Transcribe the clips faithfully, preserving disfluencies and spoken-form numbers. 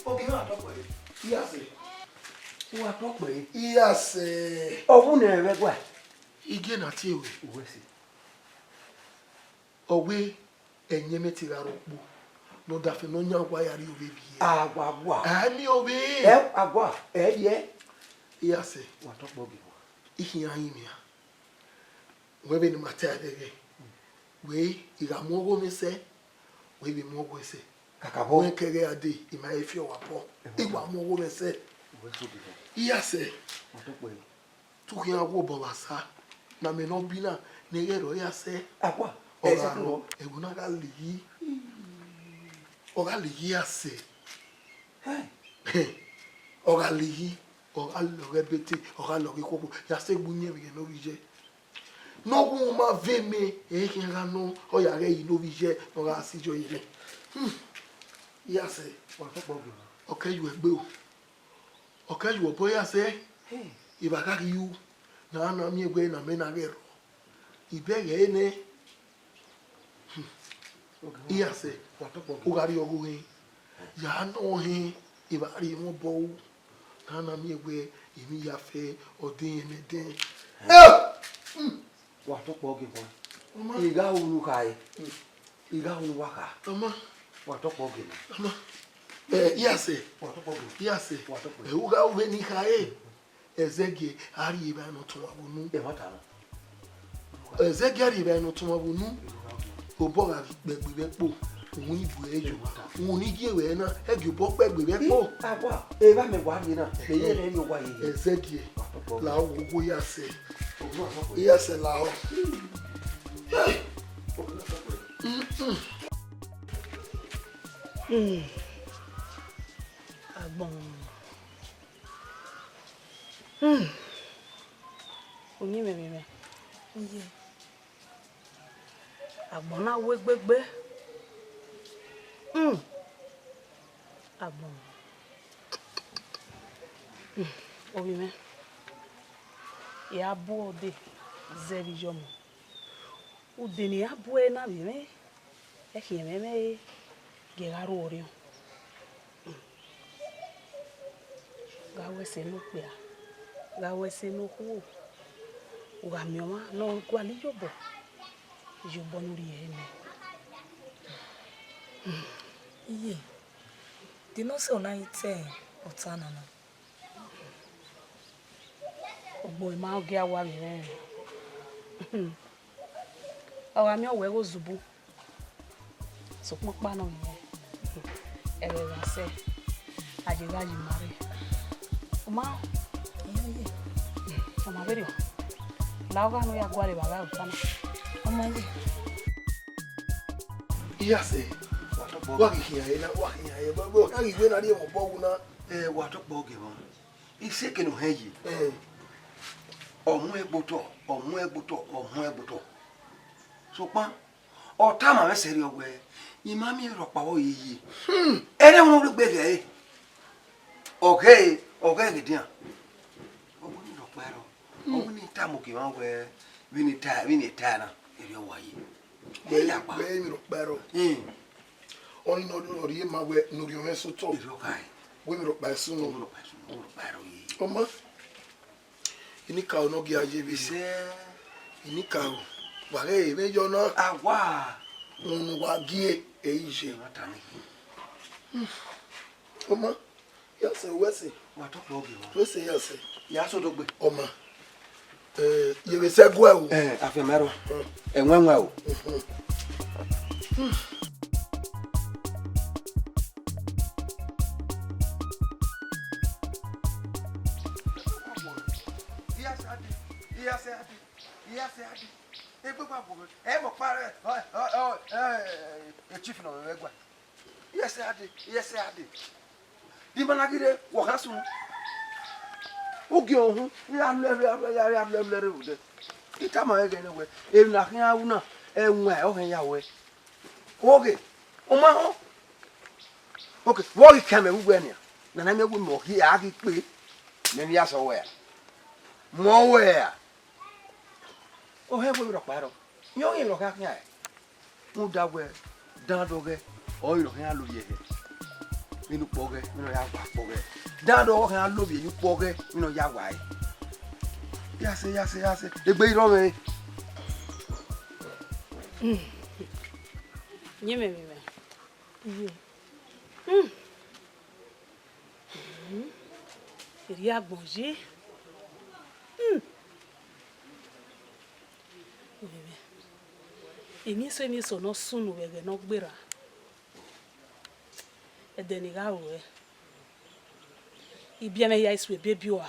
Ogi na tọkpẹ. Iya sẹ. Wa tọkpẹ. Iya sẹ. Ọ wu nẹ vbe ẹguae. Igie na tie ruẹ. Uwẹ sẹ. Ọ wẹ ẹyẹn mwẹ te gha rre okpo, ne ọ dafẹn ne ọ yan owa ya rrie ovbi ẹre. Awa, awa. Ẹ miẹn ovbi. Ẹ, awa, ẹ rrie. Iya sẹ. Wa tọkpẹ ogi. I khian rinmwian. Wẹ vbene ima ta ẹre ẹghẹ, wẹ I gha mu ọghomwẹ sẹ, wẹ vbe mu ọghomwẹ sẹ. Kakabọ. Wẹ kẹghẹ a dee, I ma he fi ọmwa pọ, I wa mu ọghomwẹ sẹ. Uwẹ sẹ ogi. Iya sẹ. Wa tọkpẹ. Te u khian wobọ vbe asa, ne amẹ ne ọ bi na, ne ẹ ghẹ rrọọ ya sẹ. Akwa, ọ gha rrọọ, ẹvbo na gha leyi. Ọ gha leyi ya sẹ. Ọ gha leyi, ọ gha lọghe ẹbete, ọ gha lọghe ikhokho, ya sẹ egbe uyẹnmwẹ ne ovbi iye. Ne ọ wu ma ve mẹ, ẹ i khian gha nọ, ọ ya ghẹ yi ne ovbi iye, ne ọ gha sẹ iye ọyẹnmwẹ. Hmm. Ya sẹ. Wa tọkpẹ ogi. Ọ kẹ yu ẹgbe o. Ọ kẹ yu obọ ya sẹ. Hmm. Evba gha ghi ru, ne a na miẹn wẹ ne amẹ na ghẹ rrọọ. Ibẹghẹ nẹ. Ogi. Iya sẹ, wa tọkpẹ ogi. U gha rrie ọghe ohẹn, ya nọ ohẹn, evba rhie mwẹ obọ ru, ne a na miẹn wẹ emwi ya fẹ ọdẹ ẹnrẹn nẹdẹn. Hmm. Wa tọkpẹ ogi khan. Ọma. I gha ru ne u khare. Hmm. I gha ru ne uwa kha. Ọma. Wa tọkpẹ ogi na. Ọma. Ẹ, iya sẹ. Wa tọkpẹ ogi. Iya sẹ. Wa tọkpẹ. Ẹ, u gha ru vbene I khare. Ẹzẹgiẹ a rhie evbare ne ọ tọn uwa vbe unu. Ẹmwata na. Ẹzẹgiẹ a rhie evbare ne ọ tọn uwa vbe unu. Obọ gha ghi kpẹ egbe vbe ẹkpo, uhunmwu ni bu ẹre yo. Uhunmwu ni gie ruẹ na, ẹ gie obọ kpẹ egbe vbe ẹkpo. Awa, evba mẹ wa rhie na, mẹ ye rẹn rhie owa ye. Ẹzẹgiẹ, la wo owo ya sẹ. Iya sẹ lahọ. Hmm. Agbọn. Hmm. Uyinmwẹ vbe mwẹ. Iye. Agbọn na wu egbegbe. Hmm. Agbọn. Hmm. Ovbi mwẹ. I ra bu ọdẹ zẹ vbe iyọmọ. Ude ne I ra bu ẹre na vbe mwẹ, ẹ khian mwẹ mwẹ re, gie gha ru ọriọn. Gha ru ẹse ne okpia, gha ru ẹse ne okhuo, u gha miẹn ọmwa ne ọ gualọ iyobọ, iyobọ ne u rhie ẹre nẹ. Iye, de nọ sẹ ọna i te ọta na na? Ọgbọn ima ogie awa vbe rẹn. Ọ gha miẹn ọwẹ ghe ozubu, sokpan ọkpa nọ vbe rẹn, ẹghẹ gha sẹ, a ye gha yi ima rre. Ọ ma, ọ ma vberriọ, la ogha ne u ya gualọ evba gha ota na. Ọ ma ye. Iya sẹ, wa ghi khian ẹre na, wa khian ẹre, wa ghi wẹ ne a rhie mwẹ obọ wu na. Ẹ, wa tọkpẹ ogie mwa. Isi eke ne u hẹn ye. Eh. Ọ mu ẹgbe otọ, ọ mu ẹgbe otọ, ọ mu ẹgbe otọ. Sokpan, ọ tama mwẹ sẹrriọ wẹẹ, I ma miẹn rhọkpa vbe ọ ye ye. Hmm. Ẹre wọn rhie egbe rhie ẹre. Ọ ghẹ, ọ ghẹ ghe dian. Ọ wẹ ne rhọkpa ẹrọ. Ọ wẹ ne I tama ogie mwa wẹẹ, vbene I ta, vbene I ta na, erriọ wa ye. Wẹ, wẹ emwi rhọkpa ẹrọ. Hmm. Ọni ne ọ rhie ma wẹ ne orhiọn mwẹ sẹ otọ. Erriọ kha ẹre. Wẹ emwi rhọkpa ẹre sunu. Emwi rhọkpa ẹre sunu, emwi rhọkpa ẹrọ ye. Ọ ma. Inikaro ne ọ gia ye vbe sẹ. Inikaro, wa ghẹ re vbe yọ na. Awa. Unu wa gie, ẹ i ye. Ẹ ma ta nẹ. Ọ ma. Ya sẹ, wẹ sẹ. Wa tọkpẹ ogie mwa. Wẹ sẹ ya sẹ. Ya sẹ odogbe. Ọ ma. Eh, ye vbe sẹ guẹ o. Eh, afianma ẹrọ. Hmm. Ẹwẹn wẹn o. Mhm. Iya sẹ a dee, iya sẹ a dee, iya sẹ a dee. Egbe gba bu ẹ mọ kpa rẹ, ọ, ọ, ọ, ẹ, ẹ, chief nọ vbe ẹguae. Iyẹsẹ a dee, iyẹsẹ a dee. Di ma na ghi rre, wọ khan sunu. Ugie ọhun, I ra lẹ, I ra lẹ, I ra lẹ, I ra lẹ rre vbe odẹ. I tama ẹghẹ nẹ wẹẹ, emwi ne a khian ru na, ẹwaẹn ọhẹn ya wẹẹ. Oghe, u ma họn. Ok, vbọ ghi khian mẹ vbe uwẹ nian? Nana mẹ wẹẹ mẹ ọ ghi, a ghi kpe, mẹ ne I ya sẹ wẹ ra? Mẹ ọ wẹ ra? Ohẹn vbe rhọkpa rrọọ, irẹn ọghe emwi ne ọ khian khian ẹre. Rhunmwuda wẹẹ, dan dọghẹ, ọre ọ khian lele ẹghẹ. Vbene ukpọghẹ, vbene ọ ya wa ukpọghẹ. Dandan ọ khian lovbiẹ ye ukpọghẹ, vbene ọ ya wa ẹre. Ya sẹ, ya sẹ, ya sẹ. Egbe i rrọọ mwẹ. Yin mwẹ vbe mwẹ. Iye. Hmm. Hmm. Erriọ agbọn ye. Hmm. Vbe mwẹ. Emwi eso, emwi eso ne ọ sunu vbe ẹghẹ ne ọ gberra. Ẹdẹ ne I gha ruẹ, ibiẹmwẹ hia i su ebiẹbi ua.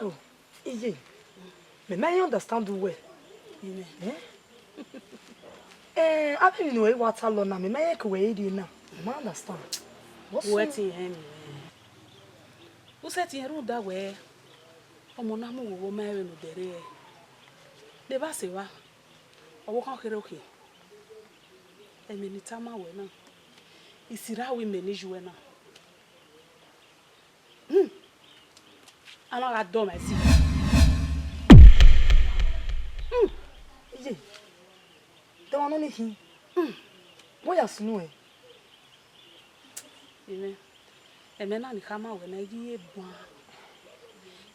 Oh, iye, mẹ ma i understand uwẹ. Ine. Eh? Eh, avbe emwi ne uwẹ wa ta lọ na, mẹ ma i ke uwẹ rhie na. I ma understand. What's Uwẹ wrong? Te irẹn miẹn. U sẹtin rhunmwuda wẹẹ, ọmọ na mu ghogho ma ẹmwẹ ne odẹ rre. Devba sẹ evba, ọvbokhan kherhe okhian. Ẹmwẹ ne I tama wẹ na, I sirra ru imẹ ne I yu ẹe na. Hmm. A na gha dọ mwẹ ẹse. Hmm. Iye, de ọmwa nọ ni khin? Hmm. Wẹ ya sunu ẹn? Amen. Ẹmwẹ na ne I khama wẹ na, I ghi ye ban.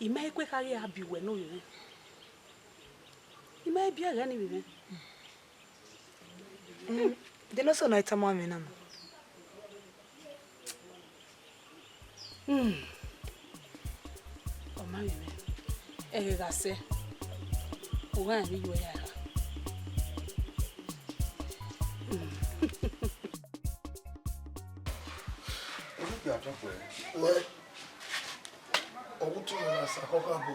I ma i kue kha ghi a biẹ uwẹ ne ovbi mwẹ. I ma i biẹ ẹghẹ ni vbe mwẹ. Hmm, de nọ sẹ ne I tama mwẹ na ma? Hmm. Ọ ma vbe mwẹ. Ẹghẹ gha sẹ, u gha rẹn vbe iyuẹ ya gha. Hmm. Wẹ, ọ gu utu mwẹ na sa khọkha bo,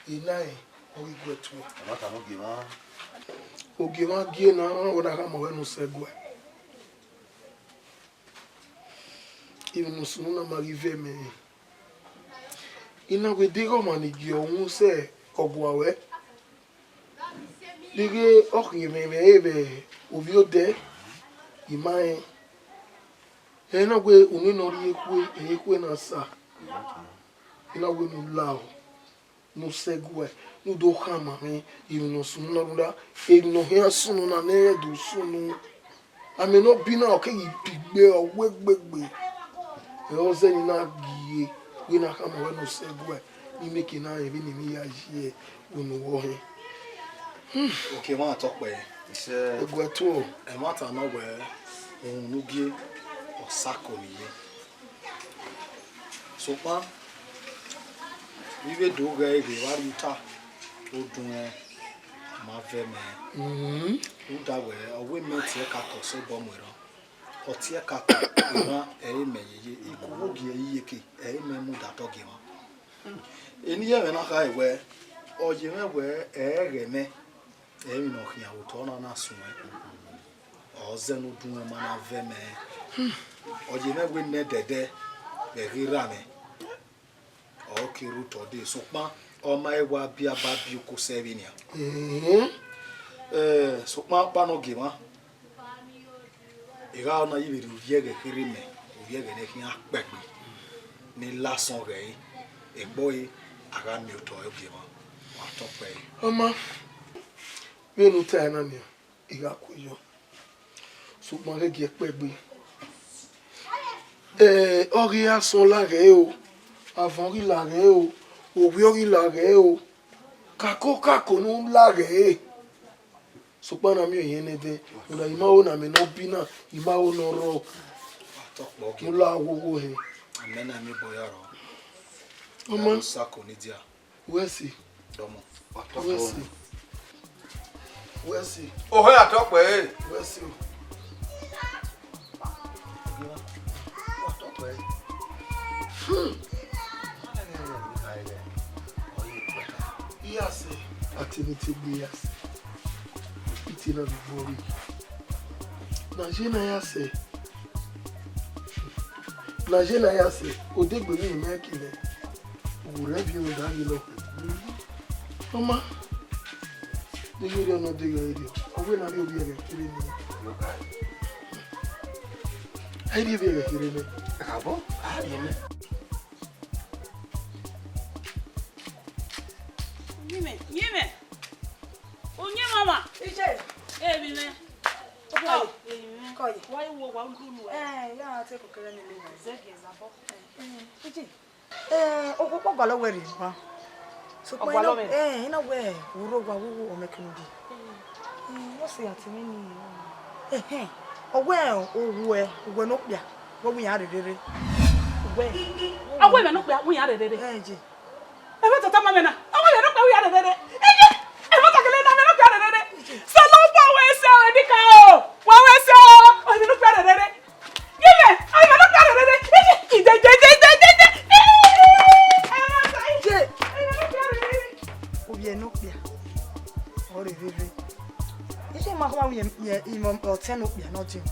I na rẹn, ọ ghi gu ẹe tuẹ. Ọ ma tama ogie mwa. Ogie mwa gie na, ọ na khama wẹ ne u sẹ guẹ. Emwi ne ọ sunu na ma ghi vẹ mẹ. I na wẹ deghẹ ọmwa ni gie ọmwa sẹ ọgua ruẹ, deghẹ ọ khian mwẹ mwẹ vbe ovbi odẹ, I ma rẹn. Ẹ na wẹ unu ne ọ rhie ekhue, ekhue na sa. I na wẹ ne u lao, ne u sẹ guẹ, ne u do khama mwẹ emwi ne ọ sunu na rhunmwuda emwi ne ọ khian sunu na ne ẹ do sunu. Amẹ ne ọ bi na, ọ keghi bi gbe, ọ wẹ gbegbe. Ẹ, ọ zẹ ne I na gie wẹ ne a khama wẹ ne u sẹ guẹ, ne I mieke na rẹn vbene emwi ya ye unu vbe ọhẹn. Oke, emwa tọ kpẹẹ. Ẹguẹ tuo. Ẹmwata nọ wẹ, uhunmwu ne u gie, ọ sa ko ne I ye. Sokpan, I vbe do ghẹ ghe vbe a rhie uta, odunrẹn ma vẹ mẹ. Mhm. Rhunmwuda wẹ, ọ wẹ mẹ tie ẹka tọ sẹ obọ mu erhan. Ọ tie ẹka tọ, erhan ẹre mẹ yeye, ikuvbu gie iyeke, ẹre mẹ mudia tọ gie mwa. Eni yẹ mwẹ na khare wẹ, ọ ye mwẹ wẹ, ẹ i ghẹ mẹ, ẹ i emwi ne ọ khian vbe otọ na na suẹn. Ọ zẹ ne odunrẹn ma na vẹ mẹ. Ọ ye mwẹ wẹ nẹ dẹdẹ vbe ẹghẹ erha mwẹ. Ọ ke rre otọ dee, sokpan ọ ma he wa biẹ aba biẹ oko sẹ vbe nian. Mhm. Eh, sokpan ọkpa ne ọ gie mwa, I gha na yi vbe rhie ovbi ẹghẹ kherhe mẹ, ovbi ẹghẹ ne khian kpẹgbe, ne I la asọn ghẹ ẹre, egbe ọre a gha miẹn otọ ẹre gie mwa, wa tọ kpẹẹ. Ọ ma, vbene u tae na nian, I gha ku yọ. Sokpan ghẹ gie kpẹgbe. Eh, ọ ghi asọn la ghẹ ẹre o, avọn ghi la ghẹ ẹre o, ovbi ọ ghi la ghẹ ẹre o, kako kako ne u la ghẹ ẹre. Sokpan na miẹn ohiẹn nẹdẹ, ọna I ma ho ne amẹ ne ọ bi na, I ma ho ne ọ rrọọ. Wa tọ kpẹẹ, ne u la wowo hẹ. Amẹ na miẹn obọ ya rrọọ. Ọ ma. Ya ru sako ni dia. Wẹ si. Dọmọ. Wẹ si. Wẹ si. Ohẹ atọkpẹ ẹre. Wẹ si o. Atọkpẹ ẹre. Hmm. Iya sẹ, ati ne te gbe iya sẹ. Iti na bi gbọ re. Na je na ya sẹ. Na je na ya sẹ. Odegbe ni mẹ kele. Uwurẹ viọ vbe da ghe nọ. Ọ ma, deghẹ erriọ ne ọ deghẹ erriọ, ọ wẹ ne a rhie ovbi ẹghẹ kherhe nẹ. A i rhie ovbi ẹghẹ kherhe nẹ. Kakabọ, a rhie nẹ. Uyinmwẹ, uyinmwẹ. Uyinmwẹ ọmwa. Iye. Emwi mwẹ. Kọ ye. Wa i wo wa unu. Eh, ya te kokere ni le wa. Zẹgiẹ zabọ. Eh, ije. Eh, okpokpo gualọ wẹ rre ba. Sokpan ọ gualọ ina, mwẹ rre. Eh, ina wẹ urho wa wu ọmọ ẹkẹn nodẹ. Mm. Eh, ọ sẹ ya te mwẹ ni. Eh, eh. Ọ wẹ owẹ, owẹ ne okpia, wẹ wu iran rherere. Wẹ. A wẹ mwẹ ne okpia, wu iran rherere. Eh, je. Ẹmwata tama mwẹ na, a wẹ mwẹ ne okpia, wu iran rherere. Ije, ẹmwata kele na, mwẹ ne okpia rherere. Ije. Sẹ ne ọ bọ wẹ sẹ ọ, Edika o. Wa wẹ sẹ ọ, ọ mwẹ ne okpia rherere. Givẹ, ọ mwẹ ne okpia rherere. Ije, ije, ije, ije, ije, ije. Ije. Ovbi ẹre ne okpia, ọ rherere. Ije ma khuan ye, ye, ye ọtẹn ne okpia ne ọ diọn.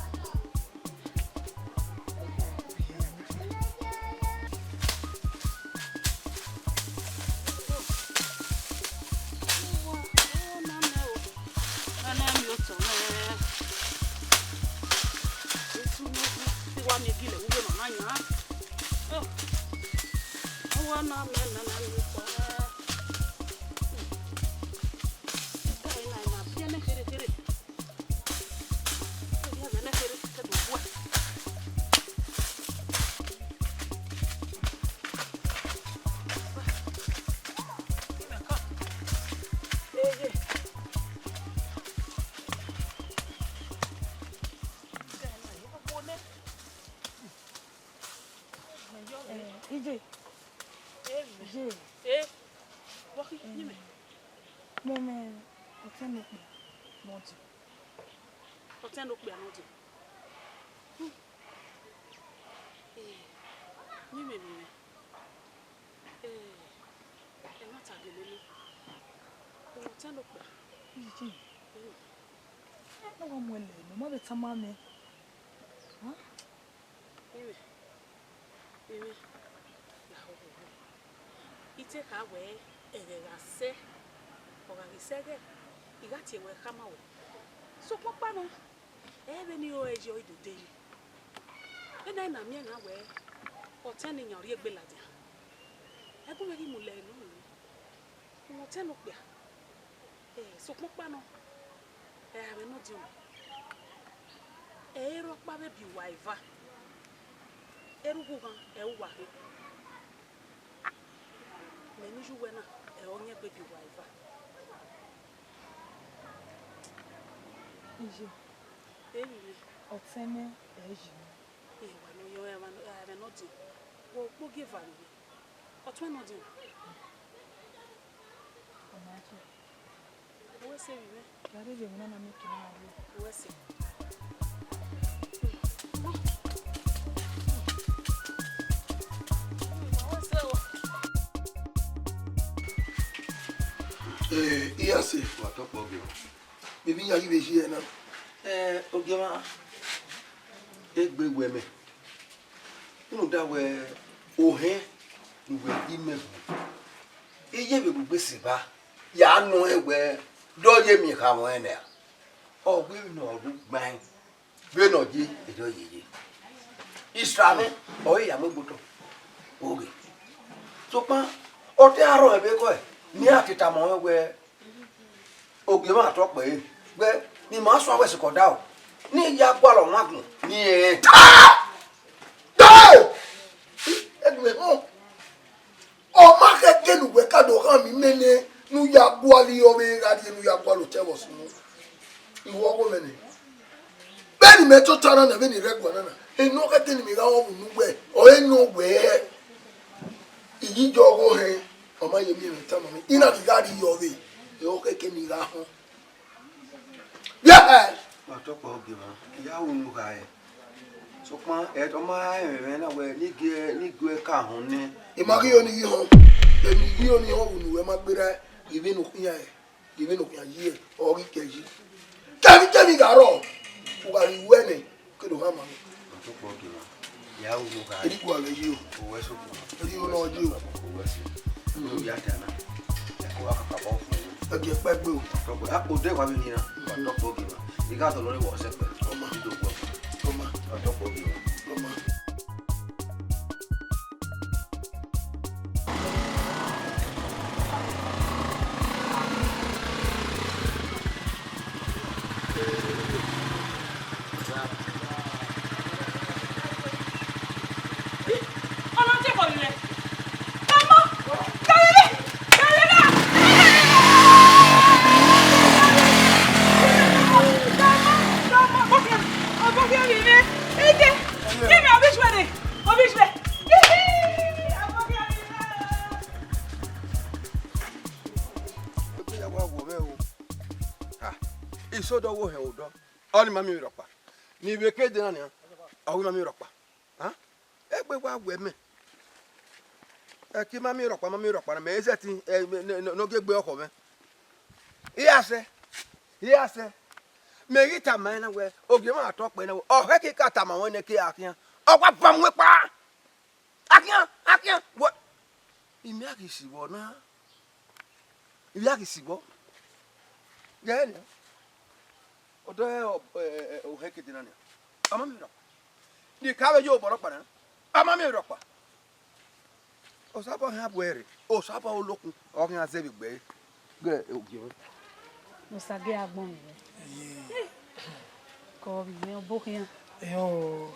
Eh, ije. Ije. Eh, wa khin, eh, nyẹ mẹ. Mẹ, mẹ, ọtẹn ne okpia ne ọ diọn. Ọtẹn ne okpia ne ọ diọn. Hmm. Eh, nyẹ mẹ, mẹ, mẹ. Eh, ẹmwata gele nẹ. Ọtẹn ne okpia. Ije. Hmm. Ẹ, ne ọ wa mu ẹlẹ, ne ọ ma vbe tama mẹ. Huh? Mẹ, mẹ, mẹ, ya hoho. I te kha wẹ, ẹghẹ gha sẹ, ọ gha ghi sẹ ẹghẹ, I gha tie wẹ khama wẹ. Sokpan ọkpa nọ, ẹ vbene I ro ẹre ye ọ i do dee. Vbene a na miẹn na wẹ, ọtẹn ne iran rhie egbe ladian, ẹbu mwẹ ghi mu lẹ nọ. Ọtẹn ne okpia. Eh, sokpan ọkpa nọ, ẹ, a mwẹ ne ọ diọn. Ẹ i re ọkpa vbe biẹ uwa eva. Erhughe ughan, ẹ i re uwa khin. Mẹ ne I ye uwẹ na, ẹ i re ọyẹn egbe biẹ uwa eva. Iye. Emwi mwẹ. Ọtẹn mwẹ, ẹ i yi mwẹ. Ẹ, wa nọ yọ, ẹ, wa nọ, ẹ, a mwẹ ne ọ diọn. Wẹ okpoghiẹ eva vbe mwẹ. Ọtẹn ne ọ diọn. Ọ ma diọn. Uwẹ sẹ vbe mwẹ. Gha rherhe emwi na na miẹn ekin na rre. Uwẹ sẹ. Uwẹ sẹ o. Eh, iya sẹ. Wa tọkpọ gẹ. Mẹ vbe iyan ghi vbe yi ẹre na. Eh, Ogiemwa, egbe wẹ mẹ. Rhunmwuda wẹ ohẹn ne uwẹ yi mẹ hu, I ye vbe gu egbe sẹ evba, ya nọ rẹn wẹ, dọ ye miẹn kha mwẹ nẹ. Ọ wẹ emwi ne ọ ru gbain, vbene ọ ye, erriọ ọ ye ye. Isra mwẹ ọre ya mu egbe otọ, oghe. Sokpan, ọ te a rrọọ ẹvbo ekhọe, ne iran te tama mwẹ wẹ, Ogiemwa tọkpẹ ẹre, wẹ, ne ima suẹn wẹ sikẹ ọdaro, ne I ya gualọ ọmwa agbọn, ne I rẹn ta. Dee! Ẹdun ẹhọn, ọ ma khẹke ne uwẹ ka do khama imẹ nẹ, ne u ya gualọ ọvbehe gha rrie, ne u ya gualọ otọ ẹvbo sunu. Iwọ ọghe mwẹ nẹ. Vbene imẹ tota na, na vbene I rre ẹguae na na, ene ọ khẹke ne imẹ gha ru ọvbunu wẹ, ọre nọ wẹ, I ghi ye ọghe ohẹn, ọ ma ye miẹn mwẹ tama mwẹ, I na ghi gha rrie ọvbehe, ẹ, ọ khẹke ne I gha họn. Yẹẹ! Wa tọkpẹ Ogiemwa, I ya ru unu kha ẹre. Sokpan, ẹ, ọ ma rẹn mwẹ na wẹ, ne I gie, ne I gie ka họn nẹ. I ma ghi ọni ghi họn, eni ghi ọni họn vbe unu wẹ ma gberra, I vbe ne okhian ẹre. Ghe vbene okhian yi, ọ ghi kẹ yi. Kẹmwẹ kẹmwẹ gha rrọọ, u gha rhie uwẹ nẹ, ke do khama mwẹ. Ọtọkpọ Ogiemwa, ya ru unu kha. Erriọ I gualọ yi o. Owẹ sokpan. Erriọ I gualọ yi o. Owẹ sokpan. Unu ya ta na. Ẹko wa kakabọ fun. Ẹgiẹ kpẹgbe o. Ọtọkpọ, a, odẹ wa vbe ni na. Ọtọkpọ Ogiemwa. I gha dọlọ re wọ sẹkpẹ. Ọma. I do guẹ. Ọma. Ọtọkpọ Ogiemwa. Ọma. Iso dọ wo hẹn odọ, ọnii ma miẹn emwi rhọkpa. Ne I vbe ke dee na nian, ọ wẹ I ma miẹn emwi rhọkpa. Hẹn? Egbe wa wẹ mẹ. Ẹki ma miẹn emwi rhọkpa, ma miẹn emwi rhọkpa na, mẹ i sẹtin, ẹ, ne, ne, ne ọ gie egbe ọkhọ mwẹ. I ya sẹ, I ya sẹ. Mẹ ghi tama ẹn na wẹ, ogie mwa tọ kpẹ na wẹ, ọ khẹke ka tama ruẹ nẹ ke a khian, ọ wa ba mu ekpa. A khian, a khian, wẹ, I miẹn a ghi si vbọ na. I miẹn a ghi si vbọ. Ghẹ nian. Odọ ohẹn kete na nian. Ọ ma miẹn emwi rhọkpa. Ne I ka vbe ye obọ rhọkpa na, ọ ma miẹn emwi rhọkpa. Osanobua khian bu ẹre, Osanobua olokun, ọ khian zẹ vbe egbe ẹre. Ghe ogie mwẹ. Osa gie agbọn mwẹ. Ye. Kọ vbe mwẹ ọbo khian. Ẹo.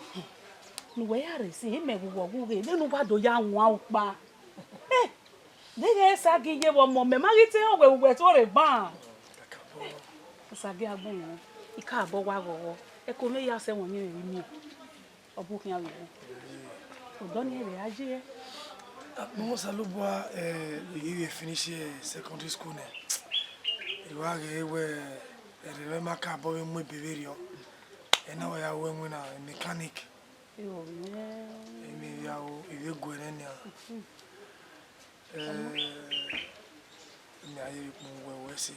Ne uwẹ ya rre sin, imẹ vbe uwẹ ọghe, vbene uwa do ya wan ukpa. Eh, deghẹ Osa gie ye vbe ọmọ mẹ, ma ghi te rẹn wẹ uwẹ to rre ban. Osa gie agbọn mwẹ. I ka bọ wa ghọghọ. Ẹko mwẹ ya sẹ ẹmwẹ ọyẹnmwẹ vbe miẹn. Ọbo khian vbe mwẹ. Odọ ni vbe a ye. Akpọnmwẹ Osanobua, eh, I ghi vbe finish, eh, secondary school nẹ. I wa ghe wẹ ẹrrẹ mwẹ ma ka bọ vbe mu ebe vberriọ. Ẹna wa ya ru ẹwẹn na, mechanic. Yo, yeah. Emwi ya ru, I vbe guẹ nẹ nian. Eh, mẹ a ye vbe kpọnmwẹ uwẹ ẹse.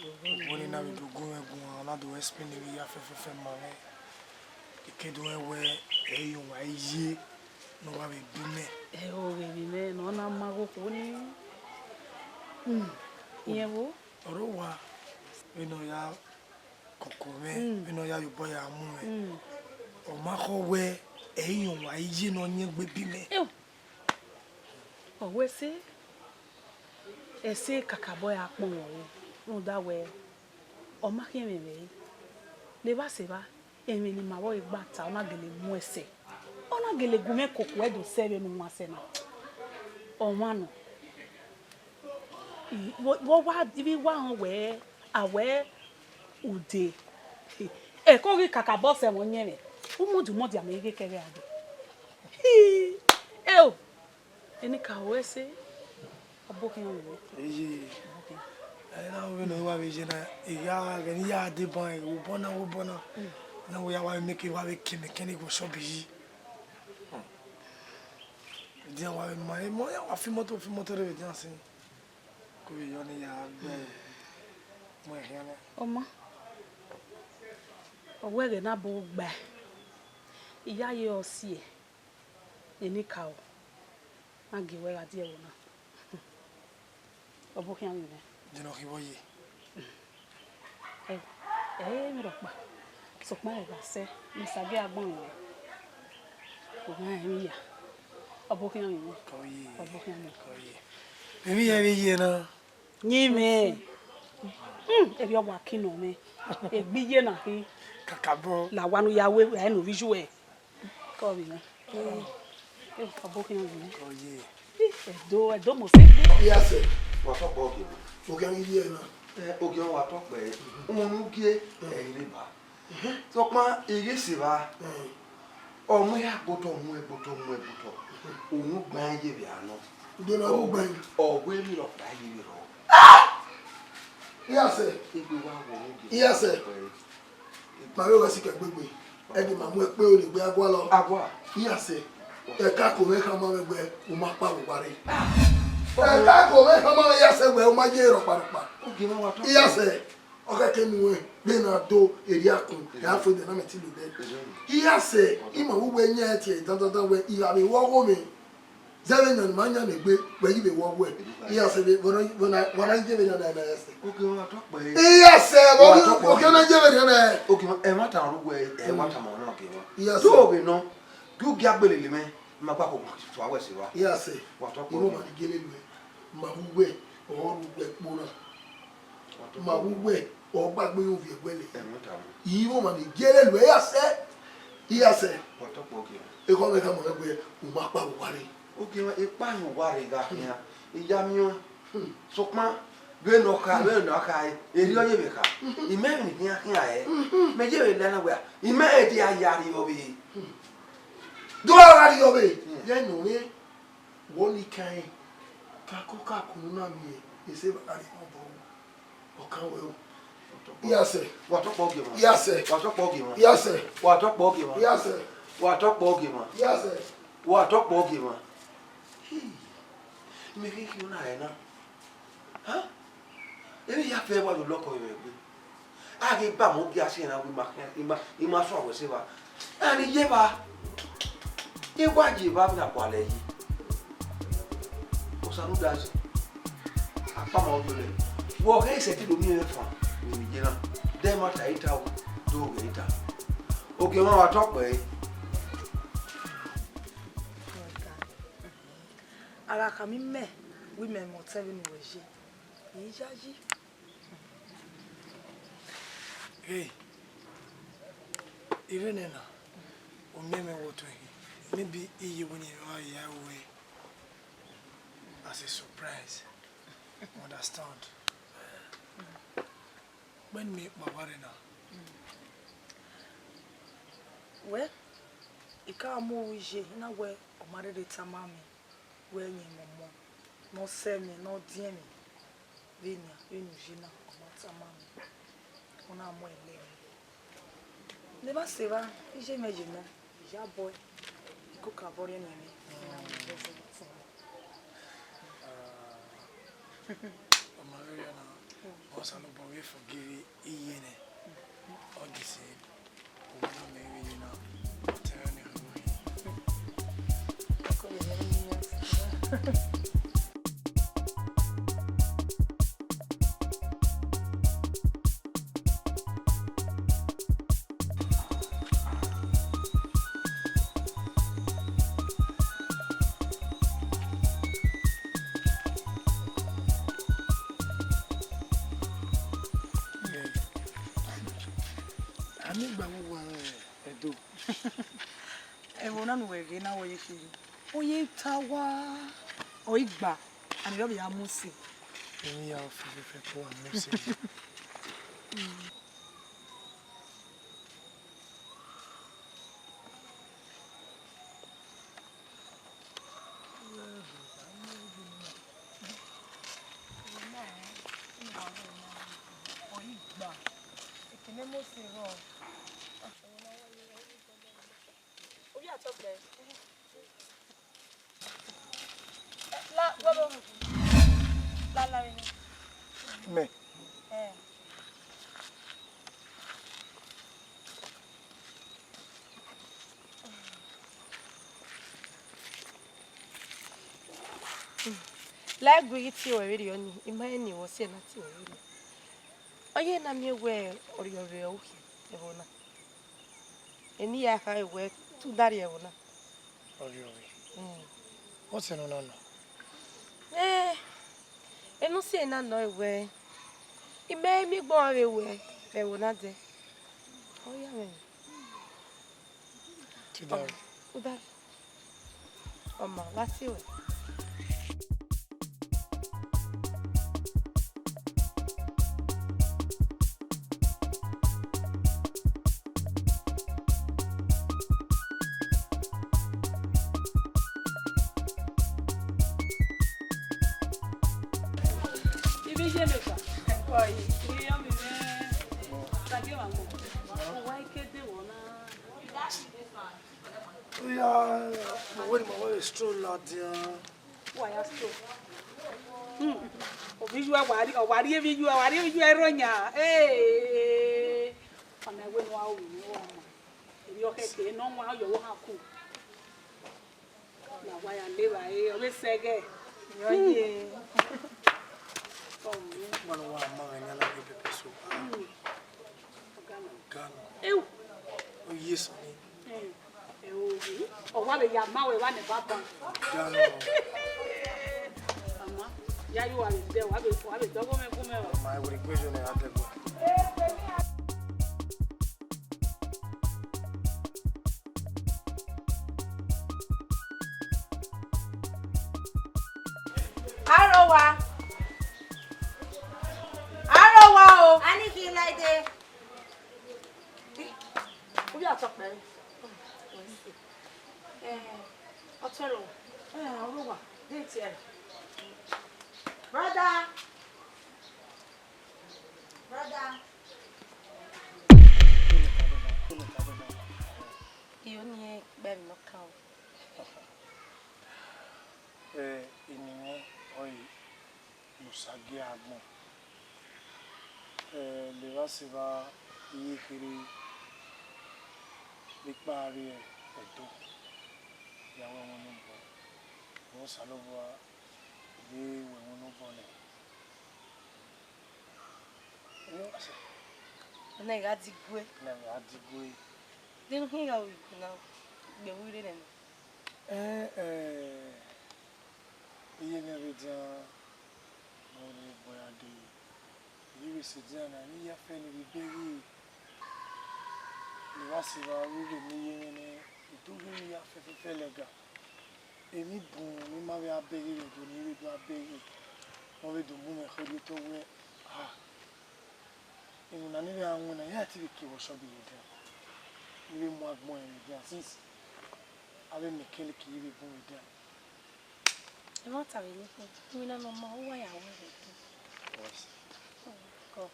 Ugbẹn ne na vbe do gu mwẹ guan, ọ na do explain vbe ya fẹfẹfẹ ma mwẹ. I ke do rẹn wẹ, ẹ i ye wan ye ne ọ wa vbe bu mẹ. Ẹ, ọ vbe vbe mẹ, ne ọ na ma ghe okhuo ni. Hmm. Iyẹn vbo? Ọre owa, vbene ọ ya koko mwẹ, Mm. vbene ọ ya ye obọ ya mu mwẹ. Mm. Ọ ma khọ wẹ, ẹ i ye wan ye ne ọ yan egbe bu mẹ. Ew. Ọ wẹ ẹse, ẹse kakabọ ya kpọnmwẹ ọre, rhunmwuda wẹ, ọ ma khian ẹmwẹ mwẹ re. Ne evba sẹ evba, ẹmwẹ ne ima vbe ọre gba ta, ọ na gele mu ẹsẹ. Ọ na gele gu mwẹ koko ẹdẹ osẹ vbene u wan sẹ na. Ọmwa nọ. I, vbe, vbe ọ wa, ivbi wa họn wẹ, a wẹ ude. Ẹko ghi kakabọ sẹ ẹmwẹ ọyẹnmwẹ. Umọdia, umọdia, mẹ i ghe kẹghe a dee. Hi, eo. Enikaro ẹse, ọbo khian vbe mwẹ. Eye. Ọbo khian. Ẹ na vbe nọ wa vbe ye na, ẹ gha ghẹ ne I ya deba ẹn, obọ na, obọ na. Mm. Na wẹ ya wa vbe make wa vbe ke mechanic workshop yi. Edian wa vbe ma, emọ ya wa fi imoto, fi imoto rre vbe edian sin. Ko vbe yọ ne I ya gbe mu ẹn khian nẹ. Ọma, ọ wẹ ẹghẹ ne a bu gba, I ya ye ọ si ẹe. Enikaro, na gie wẹ gha die ẹvbo na. Ọbo khian vbe mwẹ. Jẹn ọ khin vbe ọ ye. Ẹ, ẹ i re emwi rhọkpa, sokpan ẹghẹ gha sẹ, ne Osa gie agbọn mwẹ. Ọ gha rẹn emwi ya. Ọbo khian vbe mwẹ. Kọ ye. Ọbo khian vbe mwẹ. Kọ ye. Emwi ya vbe ye na. Yin mwẹ. Hmm, erriọ wa ki nọ mwẹ. Egbe iye na khin. Kakabọ. La wa ne u ya ru ẹ ne ovbi iye uẹ. Kọ vbe mwẹ. Eh, ọbo khian vbe mwẹ. Kọ ye. Ih, Ẹdo, Ẹdo mose gbe. Iya sẹ. Wa tọ kpẹ ogie. Ogie ghi ye na. Eh, ogie wa tọ kpẹ. Unu gie, eh, ire ba. Sokpan, I ghi sẹ evba, ọ mu ehia gbe otọ, ọ mu ẹgbe otọ, ọ mu ẹgbe otọ. Unu gban ye vbe a nọ. Ude na ru gban. Ọ wẹ emwi rhọkpa ye vbe rrọọ. Iya sẹ. Egbe wa wọ unu gie. Iya sẹ. Ma vbe wẹ sikẹ gbegbe. Ẹdẹ ma mu ẹkpe ole gbe agualọ. Agua. Iya sẹ. Ẹka ko mwẹ khama mwẹ wẹ u ma kpa vbe owa rre. Ẹka ko mwẹ khama mwẹ iya sẹ wẹ u ma ye rhọkpa rhọkpa. Ogie ma wa tọ. Iya sẹ. Ọ khẹke ne uwẹ, vbene a do erriakun, ẹ a fo ẹdẹ na mẹ ti lo dẹ. Iya sẹ, ima vbe uwẹ yan ẹtin dandandan wẹ, I gha vbe ru ọghomwẹ. Zẹ vbe yan ne ima yan egbe, wẹ ghi vbe ru ọghuẹ. Iya sẹ, vbe, vbe ọ na, vbe ọ na, vbe ọ na ye vbe yan na, na, ya sẹ. Oke, ọ na tọ kpẹ. Iya sẹ, vbe ọ ghi, oke, ọ na ye vbe yan na. Oke, ẹmwata ọre uwẹ, ẹmwata ma ọna oke wa. Iya sẹ. Do vbe nọ, gie u gie agbelele mẹ, ma gba koko tua wẹ sẹ wa. Iya sẹ. Wa tọ kpẹ. Iwọ ma ni gele lu ẹ, ma vbe uwẹ, ọ ru uwẹ kpo na. Ma vbe uwẹ, ọ gba gbe ye ovbi ẹguẹlẹ. Ẹmwata ma. Iwọ ma ni gele lu ẹ, iya sẹ. Iya sẹ. Wa tọ kpẹ oke. Ekhọe mwẹ khama mwẹ wẹ, u ma kpa vbe owa rre. Oke, ekpa ye owa rre gha khian, I ya miẹn ọẹn. Hmm. Sokpan, vbene ọ kha, vbene ọ kha, erriọ ye vbe kha. Hmm. I mẹ emwi ne I khian khian ẹre. Hmm. Mẹ ye vbe la na wẹ, I mẹ ẹdẹ a ya rriọ vbe. Hmm. Do a gha rriọ vbe. Hmm. Ye nọ mwẹ, wẹ ọnii kan rẹn, ka kọ ka kunu na miẹn, ese evba gha rrie obọ. Ọ kan wẹ o. Yes, sir. Wa tọkpọ ogie mwa. Yes, sir. Wa tọkpọ ogie mwa. Yes, sir. Wa tọkpọ ogie mwa. Yes, sir. Wa tọkpọ ogie mwa. Yes, sir. Wa tọkpọ ogie mwa. Hey. Mẹ khin khin na rẹ na. Ha? Emwi ya fẹ wa do lọkọ vbe egbe. A ghi ba mẹ ogie a si na wẹ ima khian, ima, ima suẹn wẹ sẹ evba. A ni ye evba. I wa ye evba vbe na gualọ yi. Osa ne u da zẹ. Akpama ọ dọlẹ. Wẹ ọghẹ sẹtin do miẹn mwẹ fan vbe emwi ye na. Dẹ ma ta ita o, do ghẹ ita. Ogie mwa wa tọkpẹ ẹre. A gha khama imẹ wẹ imẹ mwẹ otọ vbene uwẹ ye, I yayi. Hey, I rre nẹ na, u miẹn mwẹ vbe otọ ehe, maybe I ye wẹ ne I vba ya ruẹ as a surprise, you understand? Vbene imẹ kpa owa rre na. Wẹ, I ka mu ruẹ iye, I na wẹ ọ ma rherhe tama mwẹ wẹ rẹn ọmọ ne ọ sẹ mwẹ, ne ọ diẹn mwẹ vbe nian, vbene u ye na, ọ ma tama mwẹ, ọ na mu ẹre lẹ mwẹ. Ne I ma sẹ evba, iye mwẹ ye nọ, I ya bọe, I koko abọ rhiẹnrhiẹn mwẹ, I na mu ẹzẹ vbe otọ mwẹ. Ọ ma vberriọ na, Osanobua vbe forgive iye nẹ, ọ ghi sẹ, owa na mẹ vbe iye na, ọ tẹn rẹ ne ọ rre. A miẹn igba vbe uwa, Ẹdo. Ẹvbo na ne uwẹ ghe na, wẹ ye khin, ọ ye ta owa, ọ i gba, and ọ vbe ya mu use. Emwi ya fẹfẹfẹ ke uwa mu use. La, wẹ vbe, la, la, vbe. Mẹ. Eh. La gu ighi tie ruẹ vberriọ nii, I ma rẹn ne ọ si ẹre na tie ruẹ vberriọ. Ọ ye na miẹn wẹ ọrriọvbe ọ khian ẹvbo na. Eni ya kha wẹ te u na rrie ẹvbo na. Ọrriọvbe. Mm. What's in on? Eh, enu si ẹre na nọ wẹ, I ma miẹn egbe ọnrẹn vbe wẹ vbe ẹvbo na dẹ. Ọ ya mwẹ. Ti da. Ọ ma, u da. Ọ ma, wa tie ruẹ. Ivbi iye mẹ fa. Ẹkọ yi, iyọ mi mwẹ. Tagi wa mo. Wa ike de wọ na. Oya, ma wẹ ne ima wa vbe stroll ladian. Wa ya stroll. Hmm. Ovbi iyuẹ wa rrie, ọ wa rrie vbe iyuẹ, wa rrie vbe iyuẹ rre ọyan. Ee. Ọna wẹ ne uwa ru ne uwa ma. Emwi ọ khẹke ne ọ wan, ọ yọ vbe ohan ku. Na wa ya le evbare, ọ vbe sẹ ẹghẹ. Yọ ye. Ọ mu. Wẹ ne uwa ma mwẹ ne a na ghe pepper soup. Hmm. Ọga nọ. Ọga nọ. Ewu. Ọ ye sẹ nii. Hmm. Ewu. Ọ wa vbe ya ma wẹ evba nẹ baba. Ọga nọ. Ama, ya yo wa vbe dẹ, wa vbe, wa vbe dọghe mwẹ gu mwẹ o. Ma, I will regret you, I tell you. Arowa. Arowa o. Ani khin Laide. Uya tọkpẹ. Eh, ọtẹn ro. Eh, Arowa. Date here. Brother. Brother. Osagie agbọn, eh, levba sẹ evba iye kherhe vbe ikpa rrie Ẹdo, ya wẹ ẹmwẹ ne obọ, ne Osanobua vbe wẹ ẹmwẹ ne obọ nẹ. Emwi ọ gha sẹ? Ọna gha digue. Ọna gha digue. De ne u khian gha ru igho na, gbe vbe u rre nẹ nọ? Ẹn, eh, iye mwẹ vbe dian, ne ọ rre obọ ya dee. I vbe sẹ edian na, ne I ya fẹ ne I vbe beghe, ne I vba sẹ evba vbe vbe ne iye mwẹ nẹ, I do ghe ne I ya fẹ fẹfẹlẹ ga. Emwi bun ne I ma vbe a beghe vbe Ẹdo ne I vbe do a beghe, ne ọ vbe do mu mwẹ khẹ rriotọ wẹẹ, ah, emwi na ne I vbe a winna, I ya te vbe kie vbe ọshọgbe vbe edian, ne I vbe mu agbọn ẹre vbe edian, since avbe mechanic ye vbe bun vbe edian. Ẹmwata vbe ne ikun, iwinna ne ọ ma, uwa ya wẹ vbe Ẹdo. Yes. Oh, God.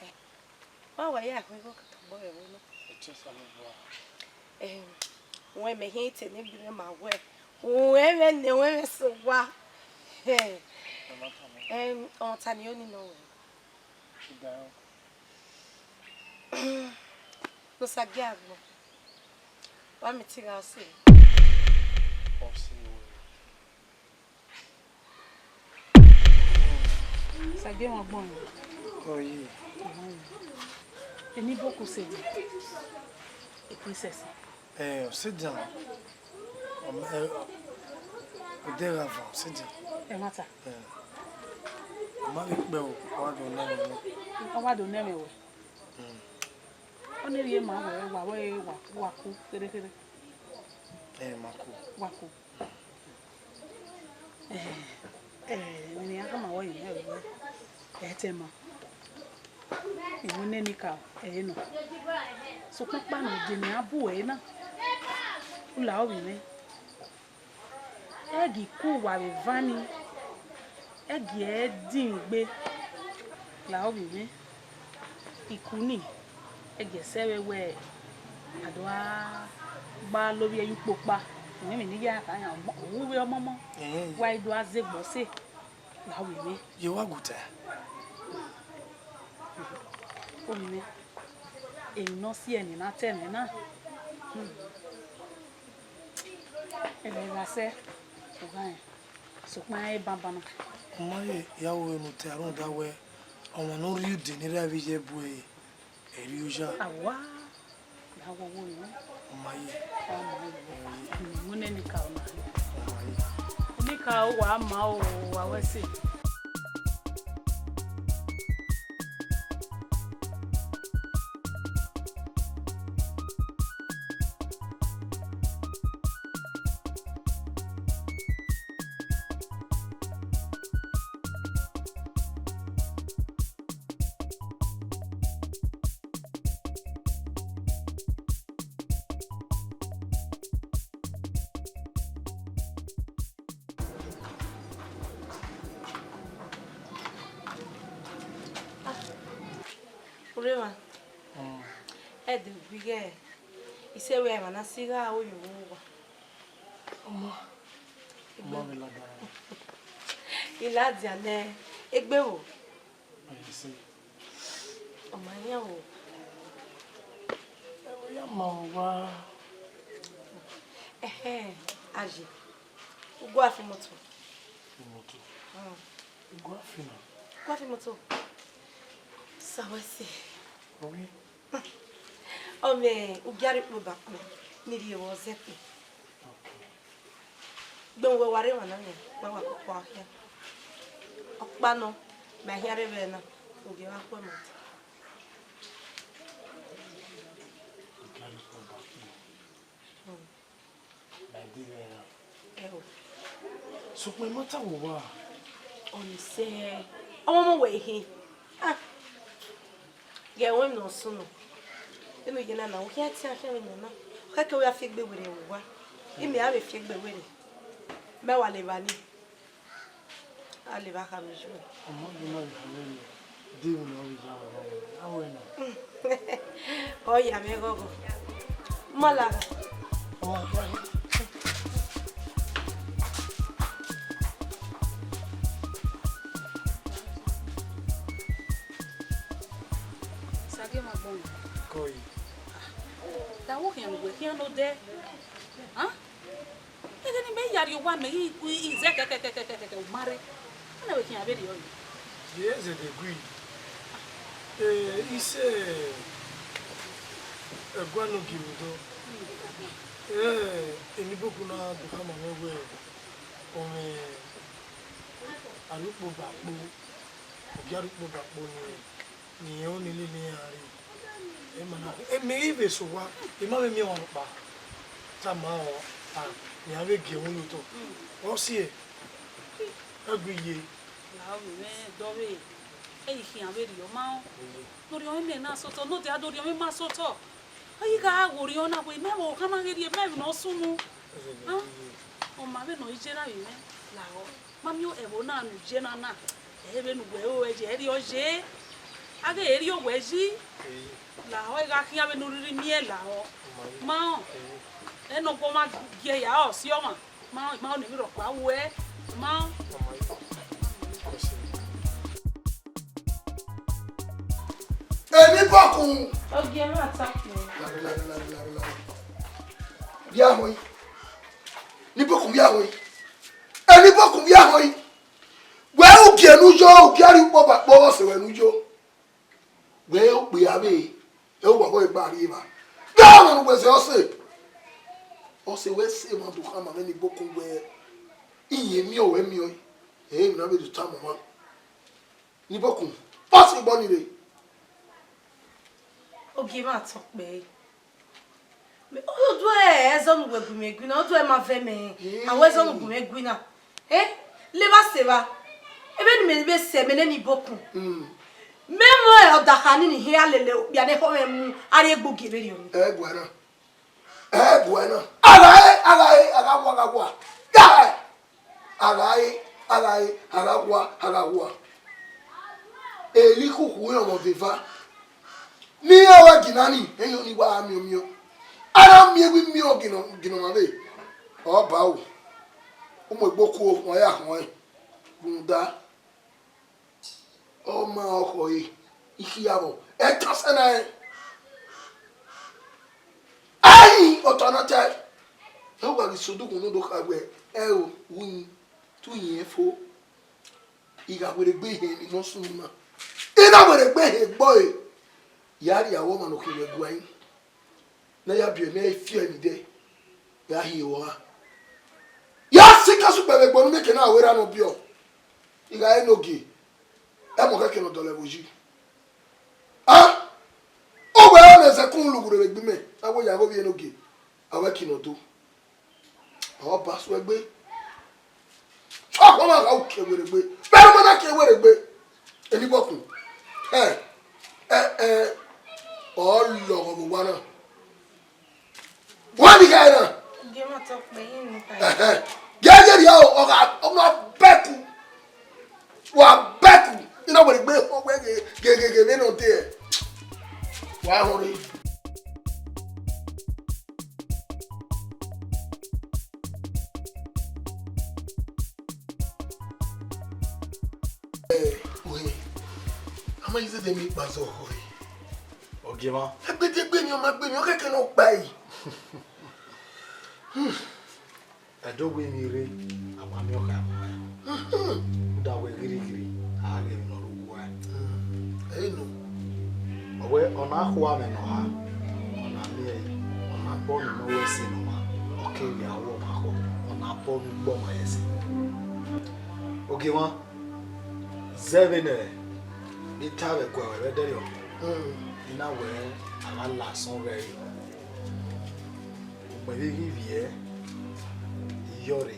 Eh, wa wa ya khu igho kakabọ vbe ẹvbo nọ. Ẹtin Osanobua. Eh, wẹ mẹ hin te ne bi mwẹ ma wẹ, wẹ mwẹ ne wẹ mwẹ sẹ owa. Eh, Ẹmwata mwẹ. Em, ọmọta ni oni nọ wẹ. Idaẹn. Ne Osagie agbọn, wa miẹn te I gha ọse. Ọse wẹ. Sagie mwẹ agbọn nẹ. Ọ ye. Eni boko sẹ, e princess. Eh, ọ sẹ edian. Ọ ma, eh, ọ de gha van, ọ sẹ edian. Ẹmwata. Eh. Ọ ma vbe kpẹ o, ọ wa do nẹ mwẹ wẹ. Ọ wa do nẹ mwẹ wẹ. Mm. Ọni rhie ma wẹ, wa wẹ, wa, wa ku kherhe kherhe. Eh, ma ku. Wa ku. Eh, eh, emwi ne I ya khama wẹ, eh, eh, ẹ i te ma. I wẹ ne enikaro, ẹ i nọ. Sokpan ọkpa ne ọ ye ne a bu ẹre na, u la ovbi mwẹ. Ẹ gi ku uwa vbe eva ni, ẹ gi ẹre din gbe, la ovbi mwẹ. Iku ni, ẹ gi ẹsẹ vbe wẹ a do gha gba lovbiẹ ye ukpokpa, wẹ emwi ne I ya kha yan, u vbe ọmọmọ, wa i do gha zegbe ọse, la ovbi mwẹ. Ye wa gu ta. Ovbi mwẹ, emwi ne ọ si ẹre ne I na ta ẹmwẹ na. Hmm. Ẹmwẹ gha sẹ, u gha rẹn, sokpan iran banbanna. Ọ ma ye ya ru vbene u ta rhunmwuda wẹ, ọmwa ne ọ rhie ude ne erha vbe iye bu ẹre, ẹre oya. Awa, ya wọ wo nọ. Ọ ma ye. Ọ ma ye. Mu ne enikaro na. Ọ ma ye. Enikaro wa ma o, wa wẹ ẹse. Urhe emwa. Mm. Ẹdẹ gbe ighẹ isẹ wẹ emwa na si gha ru ye owa. Ọmọ, ọmọ vbe ladian. I ladian nẹ, egbe vbo? Ẹ, ẹ sẹ. Ọ ma yan o. Ẹ, ọ ya ma owa. Ẹhẹn, aye. U gua fi imoto. Fi imoto. Mm. U gua fi na. Gua fi imoto. Sa wẹ ẹse. Owi. Ọ mwẹ ugiarre ikpobakpẹ ne I rhie vbe ọzẹkpe. Gbe wẹ wa rre emwa na nian, wa wa koko a khian. Ọkpa nọ, mẹ a khian rre vbe ẹre na, u gie vbe akhuẹ ma. Ugiarre ikpobakpẹ. Hmm. Mẹ a de vbe ẹre na. Ẹ o. Sokpan I ma ta vbe owa. Ọni sẹ, ọmọ wẹ ehe. Ah. Ghẹ ruẹn emwi ne ọ sunu. Vbene u ye na na, u khian tian khian vbene ọ na. Ọ khẹke u ya fi egbe werriẹ vbe owa. Imẹ a vbe fi egbe werriẹ. Mẹ wa levba ni. A levba khama iyuẹ. Ọmọ ghi ma vbe khama ẹre, de emwi ne ọ vbe ya vbe a wẹ na. Ọ ya mwẹ ghọghọ. Ma la gha. Ọ ma gha. Gie ma gbọn. Koi. Da wo khian ne uwẹ khian ne odẹ. Hàn? Ẹghẹ ne imẹ ya rrie owa mẹ, i, i, i zẹ kẹkẹkẹkẹkẹ, u ma rre. Ọ na vbe khian vberriọ yi. Ye zẹdẹ gui. Eh, isẹ ẹguae ne ogie vbe odọ. Eh, eni bọkun na do khama mwẹ wẹẹ, ọ mwẹ arhiọkpo ba kpo, ọ gie arhiọkpo ba kpo nii. Ni irẹn ọnii lele iran rre. Ẹ ma na, ẹ, mẹ i vbe sẹ owa, I ma vbe miẹn ọmwa nọkpa tama ọre, a, ne iran vbe gie ẹmwẹ otọ. Ọ si ẹe, a gui ye. Lahọ, mẹ dọvbe, ẹ i khian vberriọ ma. Ne orhiọn mwẹ na sẹ otọ, ne odẹ a do orhiọn mwẹ ma sẹ otọ. Ọ i gha ghe orhiọn na wẹẹ, mẹ vbe ọkhan na ghi rrie, mẹ vbe ne ọ sunu. Ọ ma vbene ọ i ye na vbe mwẹ, lahọ. Ma miẹn ẹvbo na ne u ye na na, ẹ i re vbene uwẹ ru ẹe ye, ẹ i re ọ ye. A ghe rrie owẹ yi, lahọ, ẹ gha khian vbene u rhirhi miẹn lahọ. Ma rẹn, ẹ ne ọguọmwa gie ya, ọ si ọmwa. Ma rẹn, ma rẹn ne emwi rhọkpa ru ẹe, ma rẹn. Eni bọkun. Ogie ma ta kpẹẹ. Via hoi. Ni bọkun via hoi. Eni bọkun via hoi. Wẹ u gie ne u yo, u gie arhiọkpo ba kpo, ọ sẹ wẹ ne u yo. Wẹ okpia vbe, ẹ, uwa vbe gba rrie evba. Gba ọmwa ne uwẹ zẹ ọse. Ọse wẹ sẹ emwa do khama mwẹ ni bọkun wẹ, iye miẹn ọre miẹn ọre. Ẹ, emwi na vbe do tama ọmwa. Ni bọkun, ọ sẹ obọ ni rre. Ogie ma ta kpẹẹ. Mẹ, ọ do ẹzọ ne uwẹ gu mwẹ gui na, ọ do ẹ ma vẹ mẹ. Ee. Awẹ ẹzọ ne uwẹ gu mwẹ gui na. Eh, levba sẹ evba. Ebe ne mẹ vbe sẹ mẹ nene ibokun. Mm. Mẹ mọ ọdakha ni ni hia lele okpia ne ekhọe mwẹ mu, a rhie egbe ogie vberriọ ni. Ẹ guẹ na. Ẹ guẹ na. A gha re, a gha re, a gha wa, a gha wa. Guy! A gha re, a gha re, a gha wa, a gha wa. Eli khukhu rẹn ọmọ vbe eva. Ne iran wa gie na ni, ẹyan ni wa miẹn ọmiọn. A na miẹn vbe miẹn ginọ, ginọ ma vbe. Ọ ba ru. Umu egbe okuo, ọ ya khọn ẹn. Rhunmwuda, ọ ma ọkhọ ẹre, I khian vbọ, ẹ ta sẹ na rẹn. Ai, ọta na ta ẹe. Ẹ wa ghi sẹ odukhunmwu ne ọ do kha wẹẹ, ẹ o, wu yin, te u yin ẹn fo. I gha werriegbe hẹ emwi ne ọ sunu na. I na werriegbe hẹ egbe ọre, ya rhie aro ọmwa ne ọ khin vbe ẹguae, ne a ya biẹ mẹ fi ẹre ni dẹ, ya hi ro ra. Ya si kasu kpẹ vbe egbe ne u mieke na ru erha ne ọ biẹ. I gha re ne ogie, ẹmwẹ ọ khẹke ne ọ dọlọ ẹvbo yi. A, ọ wẹ ọnii zẹ kun lughu rre vbe egbe imẹ, a wẹ ya ghe ovbi ẹre ne ogie, a wẹ ki ne ọ do. Ọ ba suẹ egbe. Sọkpọnmwa gha uke werriegbe. Vbene ma na ke werriegbe. Eni bọkun. Ẹ, ẹ, ẹ, ọ lọghọ vbe owa na. Wẹ ni gha na. Gie ma tọ kpẹ yin nu ka. Ẹhẹn. Gie ye rhia o, ọ gha, ọ ma bẹku. Wa bẹku. I na werriegbe họn wẹ ghe, ghe, ghe, ghe, vbene ọ dee. Wa họn rre. Ẹ, wẹ, a ma i zẹdẹ miẹn ikpazọ ọkhọ ẹre. Ogiemwa. Ẹgbẹdẹgbẹ ni ọ ma gbe emwi, ọ kẹkẹ ne ọ gba ẹre. Ẹdẹ ovbi emwi rre, a ma miẹn ọkhaemọ rae. Rhunmwuda wẹ ghiregire, a gha ghe emwi ne ọ rre owa ẹre. Ẹ i nọ. Ọ wẹ, ọ na khua mwẹ ne ọ ha, ọ na miẹn ẹre, ọ na bọ ne ọ wẹ ẹse ne ọ ma, ọ keghi a ru ọmwa khọ, ọ na bọ ne ugbọma ye ẹse. Ogiemwa, zẹ vbene I ta vbe ẹguae ruẹ vbe ẹdẹrriọ, I na wẹ a gha la asọn ghe ẹre. Ugbẹn vbe I ghi vbiẹ, I yọ rre,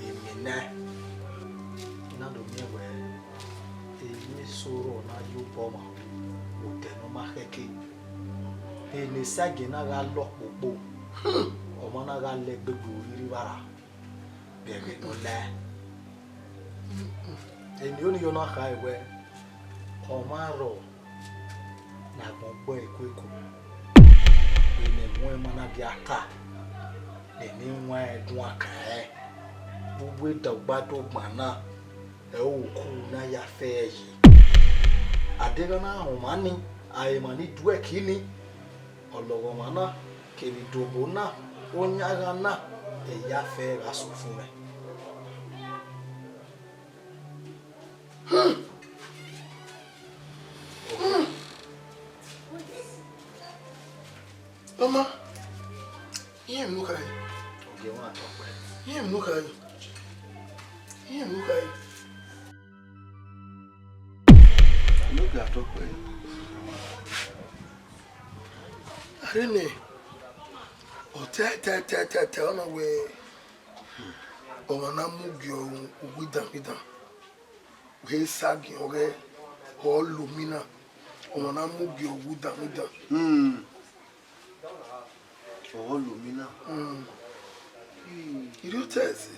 I miẹn nẹ, I na do miẹn wẹ emwi eso rrọọ na ye obọ ọmwa ru otọ ne ọ ma khẹke. Ene Sagiẹn na gha lọ kpokpo, ọmwa na gha la egbe gbe orhirhi vbe ara, ghẹghẹ ne ọ lae. Eni ọnii ọ na khare wẹ, ọ ma rrọọ ne agbọn gbe ẹre ekueku, vbene ẹmwẹ ma na dia ta, ne eni wan ẹdun akan rẹn, vbe uwu ẹdẹ ọgbadogban na, ẹ i re oku ne a ya fe ẹre yi. A deghẹ ọ na họn ọmwa nii, A i ma ni duẹ ẹki ni, ọlọghọmwa na kevbe idobo na, oyan gha na, ẹyafẹ gha sẹ ofun mwẹ. Ọma, iran emwi ne u khare. Ogie mwa tọ kpẹẹ. Iran emwi ne u khare. Iran emwi ne u khare. Enogie a tọ kpẹẹ. Arre nẹ, ọ tẹ tẹ tẹ tẹ tẹ, ọ na wẹẹ, ọmwa na mu gie uwu idan idan, wẹ sa gie ọghẹ, ọ lo mi na, ọmwa na mu gie uwu idan idan. Hmm. Ọ lo mi na. Hmm. Hmm. Irriọ tẹ ẹse.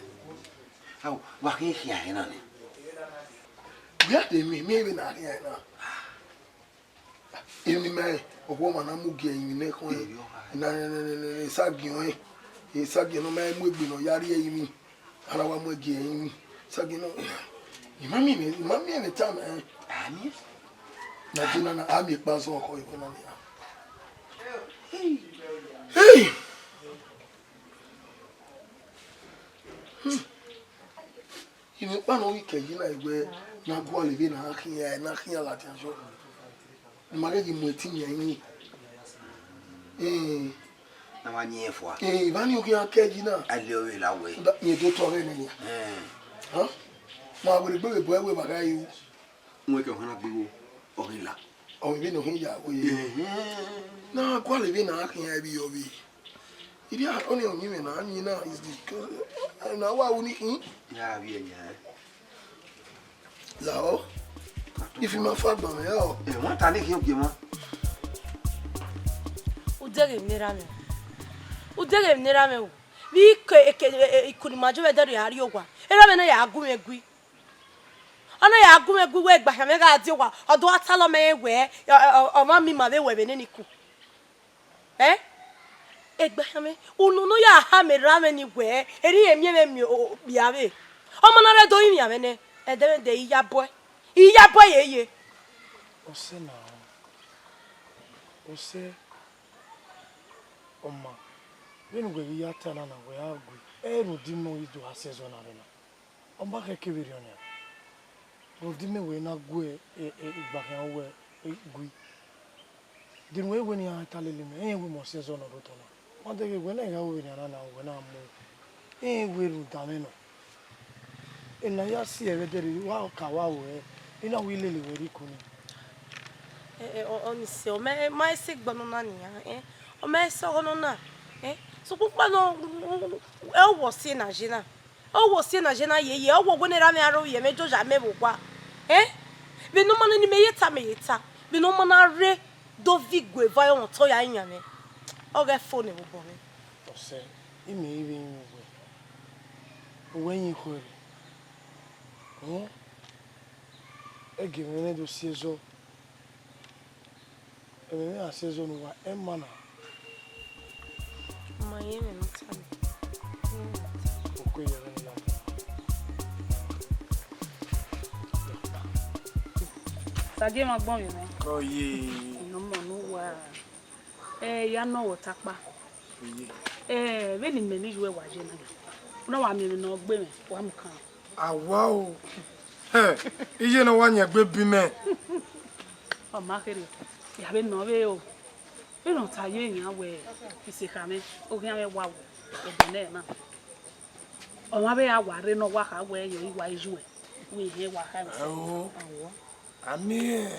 Ao, wa khin khian ẹre na nẹ. Wẹ a de miẹn, miẹn vbene a khian ẹre na. Emwi ma rẹn, ọghuọmwa na mu gie ẹrinmwi ne ẹkhọe, na, na, na, na, na, esagiẹn ọnrẹn, esagiẹn ne ọ ma mu egbe ne ọ ya rrie ẹrinmwi, a na wa mu gie ẹrinmwi, esagiẹn nọ, I ma miẹn, I ma miẹn vbe tama ẹn. Ami. Na je na na, a miẹn ekpa zọ ọkhọ ebo na nia. Hey! Hmm. Imẹ ọkpa ne ọ ghi kẹ yi na wẹ ne a gualọ vbene a khian, ne a khian ladian yọ. Ne ima ghẹ ghi mu ẹtin yan ẹrinmwi. Ee. Na wa yin fua. Ee, evba ni u khian kẹ yi na. A le ọvbe la wẹ. Rẹn do tọ ọghẹ nẹ nia. Ẹn. Hẹn? Ma wẹ egbe vbe bu ẹwe vba gha ru. Wẹ kẹ ọhan na gbe igho, ọ ghi la. Ọ vbe ne ọ hin ya wẹ. Ẹhẹn. Na gualọ vbene a khian ẹvbi yọ vbe. Idia ọnii ọyẹnmwẹ na, ọnii na is the, na wa ru ni khin. Ya vbiẹ yan. Lahọ. Ifi ma fa gbọn mwẹ ọ. Ẹ, wọ́n ta ní kí n pè wọ́n. Udeghe emwi ne erha mwẹ. Udeghe emwi ne erha mwẹ o. Vbe ike, ike, e, e, iku ne ima jọ vbe ẹdẹrriọ a rrie owa. Erha mwẹ na ya gu mwẹ gui. Ọ na ya gu mwẹ gui wẹ egbakhian mwẹ gha die owa. Ọ do gha talọ mẹ wẹ, ọ, ọ, ọ, ọmwa miẹn ima vbe wẹ vbe nene iku. Ẹ? Egbakhian mwẹ, unu ne u ya ha mẹ erha mwẹ ni wẹ, erha irẹn miẹn mwẹ miẹn okpia vbe. Ọmọ na rre do rinmwian mwẹ nẹ, ẹdẹ mwẹ dẹ, I ya bọe, I ya bọe yeye. Ọsẹ na, ọsẹ, ọma, vbene uwẹ ghi ya ta na na wẹ a gui, ẹ i rhunmwuda imẹ ọ ghi do gha sẹ ẹzọ na vbe na. Ọ ma khẹke vberriọ nian, rhunmwuda imẹ wẹ I na gu e, e, e, egbakhian ruẹ gui. De ne uwẹ wẹ ne iran ta lele imẹ, rẹn wẹ imẹ ọ sẹ ẹzọ ne ọ rre otọ na. Ma deghẹ wẹ na I gha ru vbenian na, na wẹ na mu. Rẹn wẹ rhunmwuda mwẹ nọ. Ena ya si ẹvbo ẹdẹrriọ, wa ka wa ru ẹre, I na wẹ I lele wẹ rre iko nii. Ẹ, ẹ, ọ, ọ ni sẹ, ọ ma, ma sẹ egbe nọ na nian, ẹ, ọ ma sẹ ọghọ nọ na, ẹ, sokpan ukpa nọ, ẹ, ọ wọ si ena je na. Ọ wọ si ena je na yeye, ọ wọ wẹ ne erha mwẹ aro vbe mwẹ, joja mẹ vbe owa. Ẹ? Vbene ọ ma nene imẹ ye ta, mẹ ye ta. Vbene ọ ma na rre do viọ igueva ọmọtọ ya yan mwẹ. Ọ ghẹ fo nẹ vbe obọ mwẹ. Ọsẹ, imẹ i vbe rinmwian uwẹ. Uwẹ yin ikhuẹrhẹ. Ẹ? Ẹgie mwẹ mwẹ do si ẹzọ. Ẹmwẹ mwẹ gha sẹ ẹzọ ne uwa, ẹ ma na. Ma ye ẹmwẹ ne ọ ta nẹ. Okue ye ẹmwẹ ne ọ ta. Sagie ma gbọn vbe mwẹ. Ọ ye. Nọ mọ ne uwa. Ẹ, ya nọ wẹ ọta ọkpa. Ọ ye. Ẹ, vbene imẹ ne iye uẹ wa ye na, ne ọ wa miẹn emwi ne ọ gbe mwẹ, wa mu kan. Awa o. Hẹ, iye ne ọ wa yan egbe bi mẹ. Ọ ma kherhe, ya vbe nọ vbe o. Vbene ọ ta ye iran wẹ isekha mwẹ, oghian mwẹ wa wẹ, ẹdẹ nẹ na. Ọmwa vbe a wa rre ne ọ wa kha wẹ yọ, I wa iye uẹ, wẹ irẹn wa kha ẹse. Ẹo. Awa. A miẹn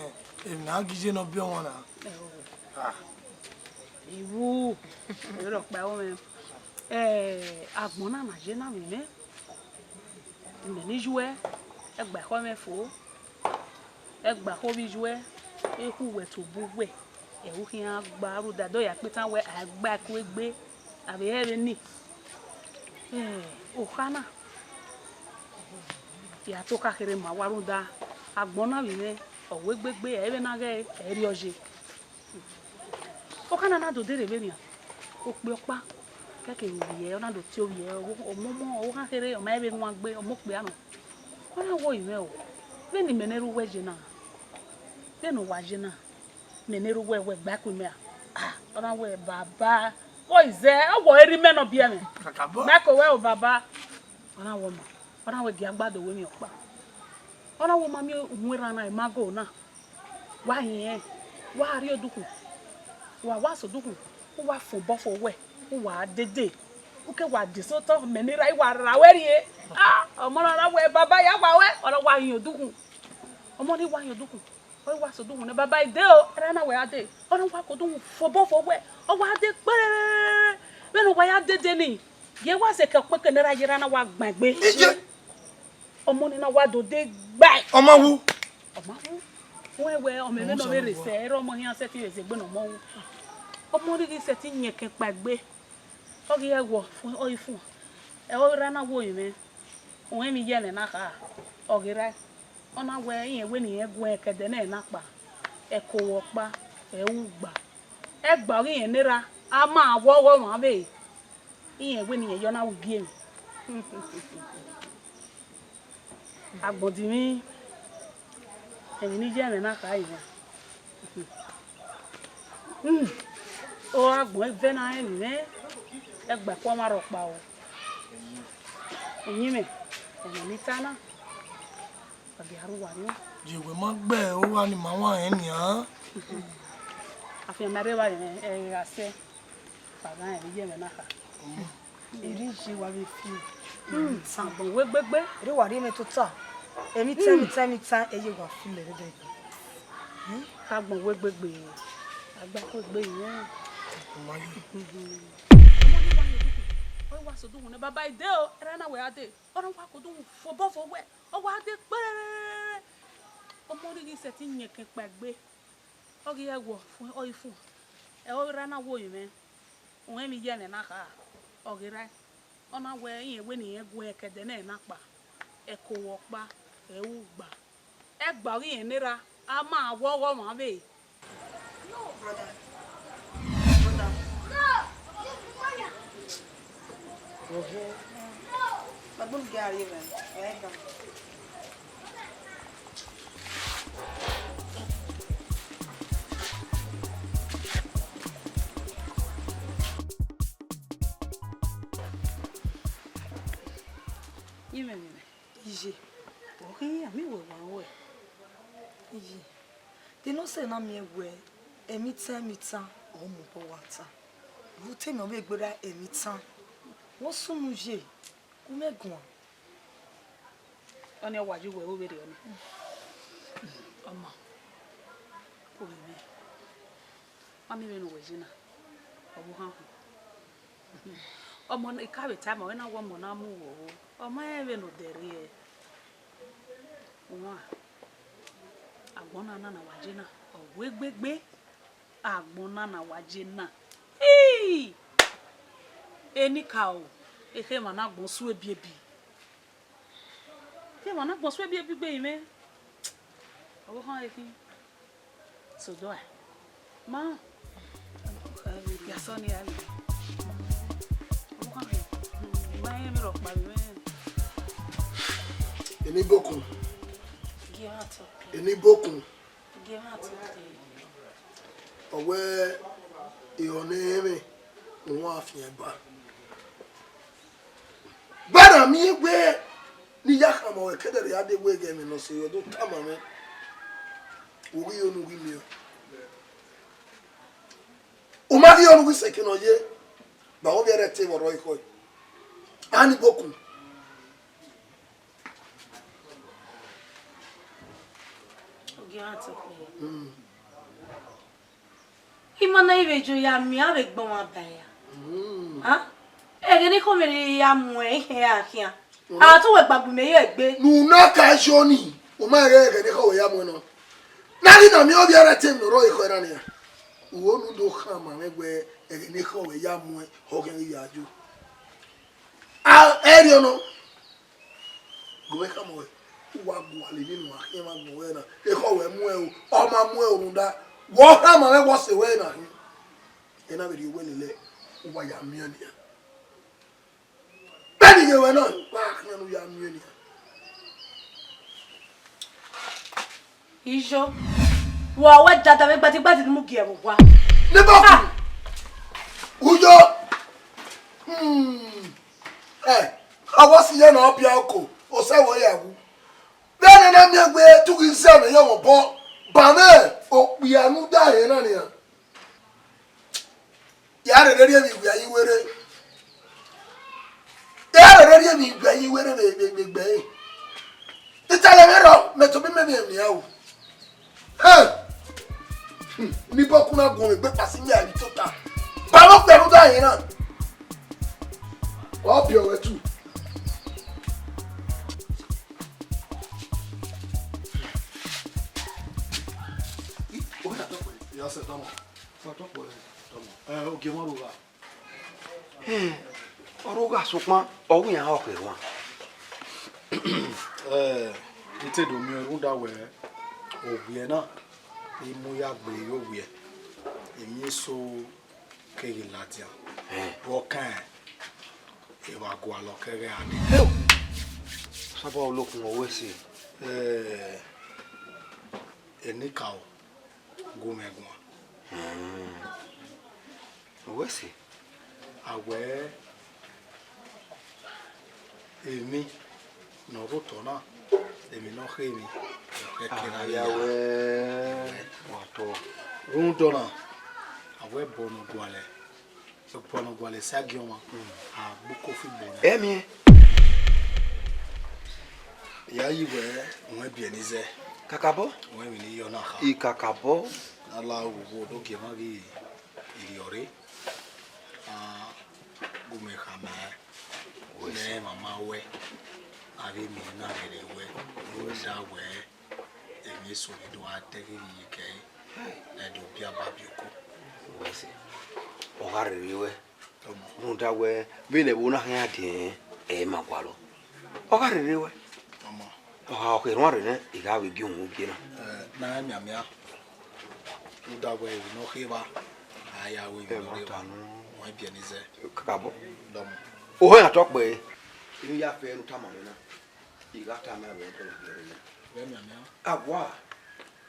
emwi ne a ghi ye ne ọ biẹ ọmwa na. Ẹo. Ah. Iwu, ero kpa ẹvbo mwẹ. Ẹ, agbọn na na ye na vbe mwẹ. Imẹ ne iye uẹ, ẹgba ekhọe mwẹ fo, ẹgba ekhọe vbe iye uẹ, ekhu uwẹ tobọ uwẹ, ẹre u khian gba rhunmwuda, ọ ya kpe tan wẹ a gba ẹko egbe, a vbe hẹ vbe ni. Ẹ, okha na, ya to kha kherhe ma wa rhunmwuda, agbọn na vbe mwẹ, ọ wẹ egbe egbe, ẹ i vbe na ghẹ, ẹ i rriọ ye. Okha na na do dere vbe nian, okpia ọkpa, kẹkẹ vbe ovbi ẹre, ọ na do tie ovbi ẹre, ọ mọmọ, ọ gha kherhe, ọ ma vbe nuan gbe, ọ mu okpia nọ. Ọ na wẹ orinmwẹ o, vbene imẹ ne erha uwẹ ye na, vbene uwa ye na, Nene ru wẹ wẹ gba ku mẹ a. Ah, ọ na wẹ baba. Vbọ izẹ, ọ wọ erha imẹ ne ọ biẹ mwẹ. Kakabọ. Gba ku wẹ o baba. Ọ na wẹ ọma. Ọ na wẹ gie agbada wẹ miẹn ọkpa. Ọ na wẹ ọma miẹn uhunmwu erha na, ima go na. Wa hin ẹn, wa rrie odukhunmwu, wa wa sẹ odukhunmwu, u wa fọn obọ fo wẹ, u wa dede, u ke wa de sẹ otọ, mẹ ne erha I wa ra wẹ rrie. Ah, ọmọ na na wẹ baba ya wa wẹ, ọ na wa hin odukhunmwu. Ọmọ ni wa hin odukhunmwu, ọ wa sẹ odukhunmwu nẹ, baba, I de o, erha na wẹ a de, ọ na wa ke odukhunmwu fọn obọ fo wẹ, ọ wa de kpẹrẹrẹ. Vbene ọ wa ya dede ni, ye wa sẹ ke ọkpẹkẹ ne erha ye erha na wa gban egbe. Iye. Ọmọ ni na wa do de gbae. Ọmọ wu. Ọ ma wu. Wẹ wẹ ọmọ ẹmwẹ ne ọ vbe rre sẹ, ẹre ọmọ hia sẹtin vbe zẹ egbe ne ọmọ wu. Ọmọ ni ghi sẹtin yẹn kẹ kpaegbe. Ọ ghi ẹghọ, ọ i fuẹn. Ẹ, ọ ra na wo mwẹ. Uwẹ emwi ye ẹmwẹ na kha, ọ ghi ra. Ọ na wẹ irẹn wẹ ne irẹn gu ẹn kẹdẹ nẹ na kpa. Ẹko wẹ ọkpa, ẹ ru gba. Ẹgba ọghe irẹn ne erha, a ma wọ ọghọ ọmwa vbe. Irẹn wẹ ne irẹn yọ na ru igie mwẹ. Agbọn dinmwi, emwi ne I ye ẹmwẹ na kha iran. Hmm. O agbọn ẹvẹ na rẹn mwẹ, ẹgba ku ọmwa rhọkpa o. Uyinmwẹ, ọmọ ne I ta na, a ghi a rre uwa nian. Ye wẹ ma gbe owa ni ma wan rẹn nian. Afianma rre evba rẹn, ẹ gha sẹ. Baba rẹn vbe iye mwẹ na kha. Erha iye wa vbe fi. Hmm, agbọn wẹ gbegbe. Erha wa rhie mwẹ tota. Emwi tan, emwi tan, emwi tan, ẹ ye wa fi lẹ rre dẹ. Agbọn wẹ gbegbe. Agbọn wẹ gbegbe yẹn. Ọmọ ni wa ye odukhunmwu. Ọ wa sẹ odukhunmwu nẹ, baba, I de o, erha na wẹ a de. Ọ na wa ke odukhunmwu fọn obọ fo wẹ. Ọ wa de kpẹrẹrẹ. Ọmọ ni ghi sẹtin yẹn kẹ kpaegbe. Ọ ghi ẹghọ, ọ i fuẹn. Ẹ, ọ ra na wo mwẹ. Uwẹ emwi ye ẹmwẹ na kha, ọ ghi ra. Ọ na wẹ irẹn wẹ ne irẹn gu ẹn kẹdẹ nẹ na kpa. Ẹko wẹ ọkpa, ẹ ru gba. Ẹgba ọghe irẹn ne erha, a ma wọ ọghọ ọmwa vbe. No, brother. Brother. Oho. Agbọn gẹ a rrie mwẹ, ẹ ga. Ye mwẹ, ye mwẹ. Iye, ọ khin, a miẹn wẹ wa ruẹ. Iye, de ne ọ sẹ na miẹn wẹ emwi tan, emwi tan, ọ mu obọ wa ta. Vbe u te miẹn ọ vbe gberra emwi tan, wẹ ọ sunu ye, gu mwẹ guan. Ọnii ọ wa ye uwẹ vberriọ nii. Ọma, u vbe mwẹ. Ma miẹn vbene uwẹ ye na, ọvbokhan họn. Ọmọ ne I ka vbe tama ruẹ na wẹ ọmọ na mu uwẹ o, ọ ma rẹn vbene odẹ rre. Uwan, agbọn na na wa ye na, ọ wẹ gbegbe, agbọn na na wa ye na. Ii! Enikaro, ekhẹ emwa na agbọn su ebiebi. Ekhẹ emwa na agbọn su ebiebi gbe mwẹ. Ọvbokhan ẹre khin. So do I. Ma, ya sọ ne I gha rre. Ọvbokhan ẹre, ma rẹn emwi rhọkpa vbe mwẹ. Eni bokun. Gie mwa tọ. Eni bokun. Gie mwa tọ. Ọ wẹ ehọ ne ẹ mwẹ, uwan fian ba. Ba na miẹn wẹ ne I ya khama ruẹ, kẹdẹrriọ a deghẹ wẹ ghẹ emwi ne ọ sẹ ruẹ do tama mwẹ, u ghi yo ne u ghi miẹn. U ma ghi yo ne u ghi sẹ eke ne ọ ye, ba ovbi ẹre te vbe ọrọre ekhọe. Eni bokun. Ogie mwa tọ. Mm. I ma na i vbe yo ya miẹn avbe egbe ọmwa ba ya. Mm. Ha? Ẹghẹ ne ekhọe mwẹ ya muẹn, I khian ya khian. Mm. A tu wẹ gbagbe mẹ ye egbe. Ne u na ka yo ni, u ma rẹn ẹghẹ ne ekhọe wẹ ya muẹn nọ. Ne a ghi na miẹn ovbi ẹre te emwi ne ọ rrọọ ekhọe na nian. U ho ne u do khama mwẹ wẹ ẹghẹ ne ekhọe wẹ ya muẹn, ọ khian ghi ya yo. A, ẹrriọ nọ. Gu mwẹ khama ruẹ, u wa gualọ emwi ne uwa khian vbe agbọn ruẹ na, ekhọe wẹ muẹn o, ọ ma muẹn o rhunmwuda, wẹ ọ khama mwẹ wẹ ọ sẹ ruẹ na khin. Ena vbe rhie owẹ lele, u wa ya miẹn nian. Vbene I ye ruẹ na, wa khian ne u ya miẹn nian. Ijo. Wa wẹ dada vbe gbadigbadi ne mu gie vbe owa. Ni bọkun. Ah. Uyo. Hmm. Eh, a wa si ye na ọpia oko, osẹ vbe ya wu. Vbene na miẹn gbe tughi zẹ mwẹ ye ọmwa obọ, ba mwẹ okpia ne u da he na nian. Ya rherhe rhie emwi iguẹ ye iwere. Ya rherhe rhie emwi iguẹ ye iwere vbe, vbe, vbe gbe ẹre. Italẹ mwẹ rrọọ, mẹ tobọ imẹ vbe miẹn o. Hẹ! Hmm, ni bọkun na guọnmwẹ egbe kpasi yan emwi tota. Ba mwẹ okpia ne u da he na. Ọ biẹ ruẹ tu. Ih, ọ na tọkpẹ. Ya sẹ tọmọ. Sa tọkpẹ. Tọmọ. Eh, ogie mwa ru gha. Eh, ọ ru gha sokpan, ọ wẹ iran họhọ erhuan. Eh, I te do miẹn rhunmwuda wẹ, owiẹ na, I mu ya gbe ye owiẹ, emwi eso keghi ladian. Eh. Vbe ọ kan, evba gualọ kẹghẹ a dee. Heo! Sabọ olokun, ọ wẹ ẹse. Eh, enikaro gu mwẹ guan. Hmm. Ọ wẹ ẹse. A wẹ emwi ne ọ rre otọ na, emwi ne ọ khe emwi, ọ kẹkẹ na. Aya wẹ. Wa tọ. Rhunmwuda ọna, a wẹ ẹbọ ne ọ gualọ, ẹbọ ne ọ gualọ Sagiọmwa, a gbe uko fi gbo nẹ. Ẹmiẹn. Ya yi wẹ, uwẹ biẹ ni zẹ. Kakabọ? Uwẹ emwi ne I yọ na kha. I kakabọ. A la oghogho do gie emwa ghi rriọ rre. A gu mwẹ khama nẹ mama wẹ, a vbe miẹn na rere wẹ, rhunmwuda wẹ, emwi eso ne do gha dẹghe yi kẹre, ẹ do biẹ ababioko. Wẹ sẹ, ọ gha rere wẹ, rhunmwuda wẹ, vbene ẹvbo na khian diẹn, ẹ ma gualọ. Ọ gha rere wẹ. Ọ gha khẹ erhuanrẹ nẹ, I gha vbe gie uhunmwu gie na. Eh, na mianmian. Rhunmwuda wẹ emwi ne ọ khe evba, a ya ru emwi ne ọ khe evba. Wẹ biẹ ni zẹ. Kakabọ. Dọmọ. Ohẹn atọkpẹ, I ya fẹ ne u tama mwẹ na. I gha tama mwẹ, ọ tọ na biẹ mwẹ. Wẹ mianmian. Awa.